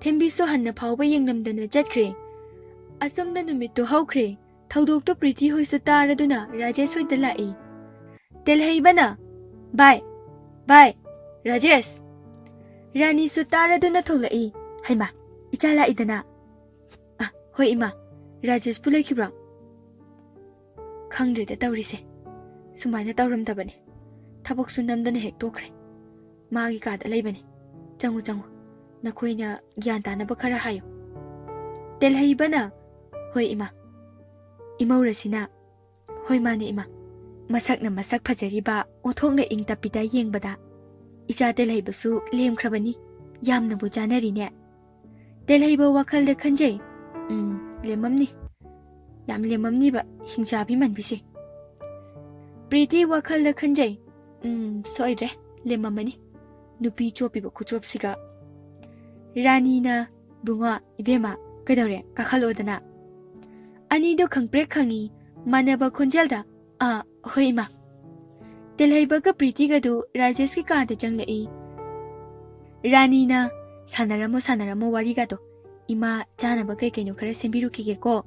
ꯊꯦꯝꯕꯤꯁꯨ ꯍꯟꯅ ꯐꯥꯎꯕ ꯌꯦꯡꯂꯝꯗꯅ ꯆꯠꯈ꯭ꯔꯦ꯫ ꯑꯁꯨꯝꯅ ꯅꯨꯃꯤꯠꯇꯨ ꯍꯧꯈ꯭ꯔꯦ꯫ ꯊꯧꯗꯣꯛꯇꯨ ꯄ꯭ꯔꯤꯇꯤ ꯍꯣꯏꯁꯨ ꯇꯥꯔꯗꯨꯅ ꯔꯥꯖꯦꯁ ꯍꯣꯏꯗ ꯂꯥꯛꯏ꯫ ꯇꯦꯜꯍꯩꯕꯅ, "ꯚꯥꯏ, ꯚꯥꯏ, ꯔꯥꯖꯦꯁ!" ꯔꯥꯅꯤꯁꯨ ꯇꯥꯔꯗꯨꯅ ꯊꯣꯛꯂꯛꯏ꯫ "ꯍꯩꯃꯥ, ꯏꯆꯥ ꯂꯥꯛꯏꯗꯅ!" "ꯑ, ꯍꯣꯏ ꯏꯃꯥ, ꯔꯥꯖꯦꯁꯄꯨ ꯂꯩꯈꯤꯕ꯭ꯔꯣ?" "ꯈꯪꯗ꯭ꯔꯦꯗ ꯇꯧꯔꯤꯁꯦ꯫ ꯁꯨꯃꯥꯏꯅ ꯇꯧꯔꯝꯗꯕꯅꯤ꯫ ꯊꯕꯛꯁꯨ ꯅꯝꯗꯅ ꯍꯦꯛ ꯇꯣꯛꯈ꯭ꯔꯦ꯫ ꯃꯥꯒꯤ ꯀꯥꯗ ꯂꯩꯕꯅꯤ꯫ ꯆꯪꯉꯨ, ꯆꯪꯉꯨ꯫ ꯅꯈꯣꯏꯅ ꯒ꯭ꯌꯥꯟ ꯇꯥꯅꯕ ꯈꯔ ꯍꯥꯏꯌꯨ꯫ ꯇꯦꯜꯍꯩꯕꯅ, "ꯍꯣꯏ ꯏꯃꯥ꯫" ꯏꯃꯧ ꯔꯥꯁꯤꯅ, "ꯍꯣꯏ ꯃꯥꯅꯦ ꯏꯃꯥ꯫ ꯃꯁꯛꯅ ꯃꯁꯛ ꯐꯖꯔꯤꯕ, ꯑꯣꯟꯊꯣꯛꯅ ꯏꯪ ꯇꯞꯄꯤꯗ ꯌꯦꯡꯕꯗ꯫ ꯏꯆꯥ ꯇꯦꯜꯍꯩꯕꯁꯨ ꯂꯦꯝꯈ꯭ꯔꯕꯅꯤ꯫ ꯌꯥꯝꯅꯕꯨ ꯆꯥꯅꯔꯤꯅꯦ꯫" ꯇꯦꯜꯍꯩꯕ ꯋꯥꯈꯜꯗ ꯈꯟꯖꯩ, "ꯎꯝ, ꯂꯦꯝꯃꯝꯅꯤ꯫ ꯌꯥꯝ ꯂꯦꯝꯃꯝꯅꯤꯕ, ꯍꯤꯡꯆꯥꯕꯤ ꯃꯥꯟꯕꯤꯁꯦ꯫" ꯄ꯭ꯔꯤꯇꯤ ꯋꯥꯈꯜꯗ ꯈꯟꯖꯩ, "ꯎꯝ, ꯁꯣꯏꯗ꯭ꯔꯦ, ꯂꯦꯝꯃꯝꯃꯅꯤ꯫ ꯅꯨꯄꯤ ꯆꯣꯞꯄꯤꯕ ꯈꯨꯆꯣꯞꯁꯤꯒ꯫" ꯔꯥꯅꯤꯅ, "ꯕꯨꯡꯉꯣ, ꯏꯕꯦꯝꯃ, ꯀꯩꯗꯧꯔꯦ? ꯀꯥꯈꯠꯂꯣꯗꯅ꯫" ꯑꯅꯤꯗꯣ ꯈꯪꯄ꯭ꯔꯦꯛ ꯈꯪꯉꯤ, ꯃꯥꯟꯅꯕ ꯈꯣꯟꯖꯦꯜꯗ, "ꯑꯥ, ꯍꯣꯏ ꯏꯃꯥ꯫" ꯇꯦꯜꯍꯩꯕꯒ ꯄ꯭ꯔꯤꯇꯤꯒꯗꯨ ꯔꯥꯖꯦꯁꯀꯤ ꯀꯥꯗ ꯆꯪꯂꯛꯏ꯫ ꯔꯥꯅꯤꯅ, "ꯁꯥꯟꯅꯔꯝꯃꯣ, ꯁꯥꯟꯅꯔꯝꯃꯣ ꯋꯥꯔꯤꯒꯗꯣ꯫ ꯏꯃꯥ ꯆꯥꯅꯕ ꯀꯩ ꯀꯩꯅꯣ ꯈꯔ ꯁꯦꯝꯕꯤꯔꯨꯈꯤꯒꯦꯀꯣ꯫"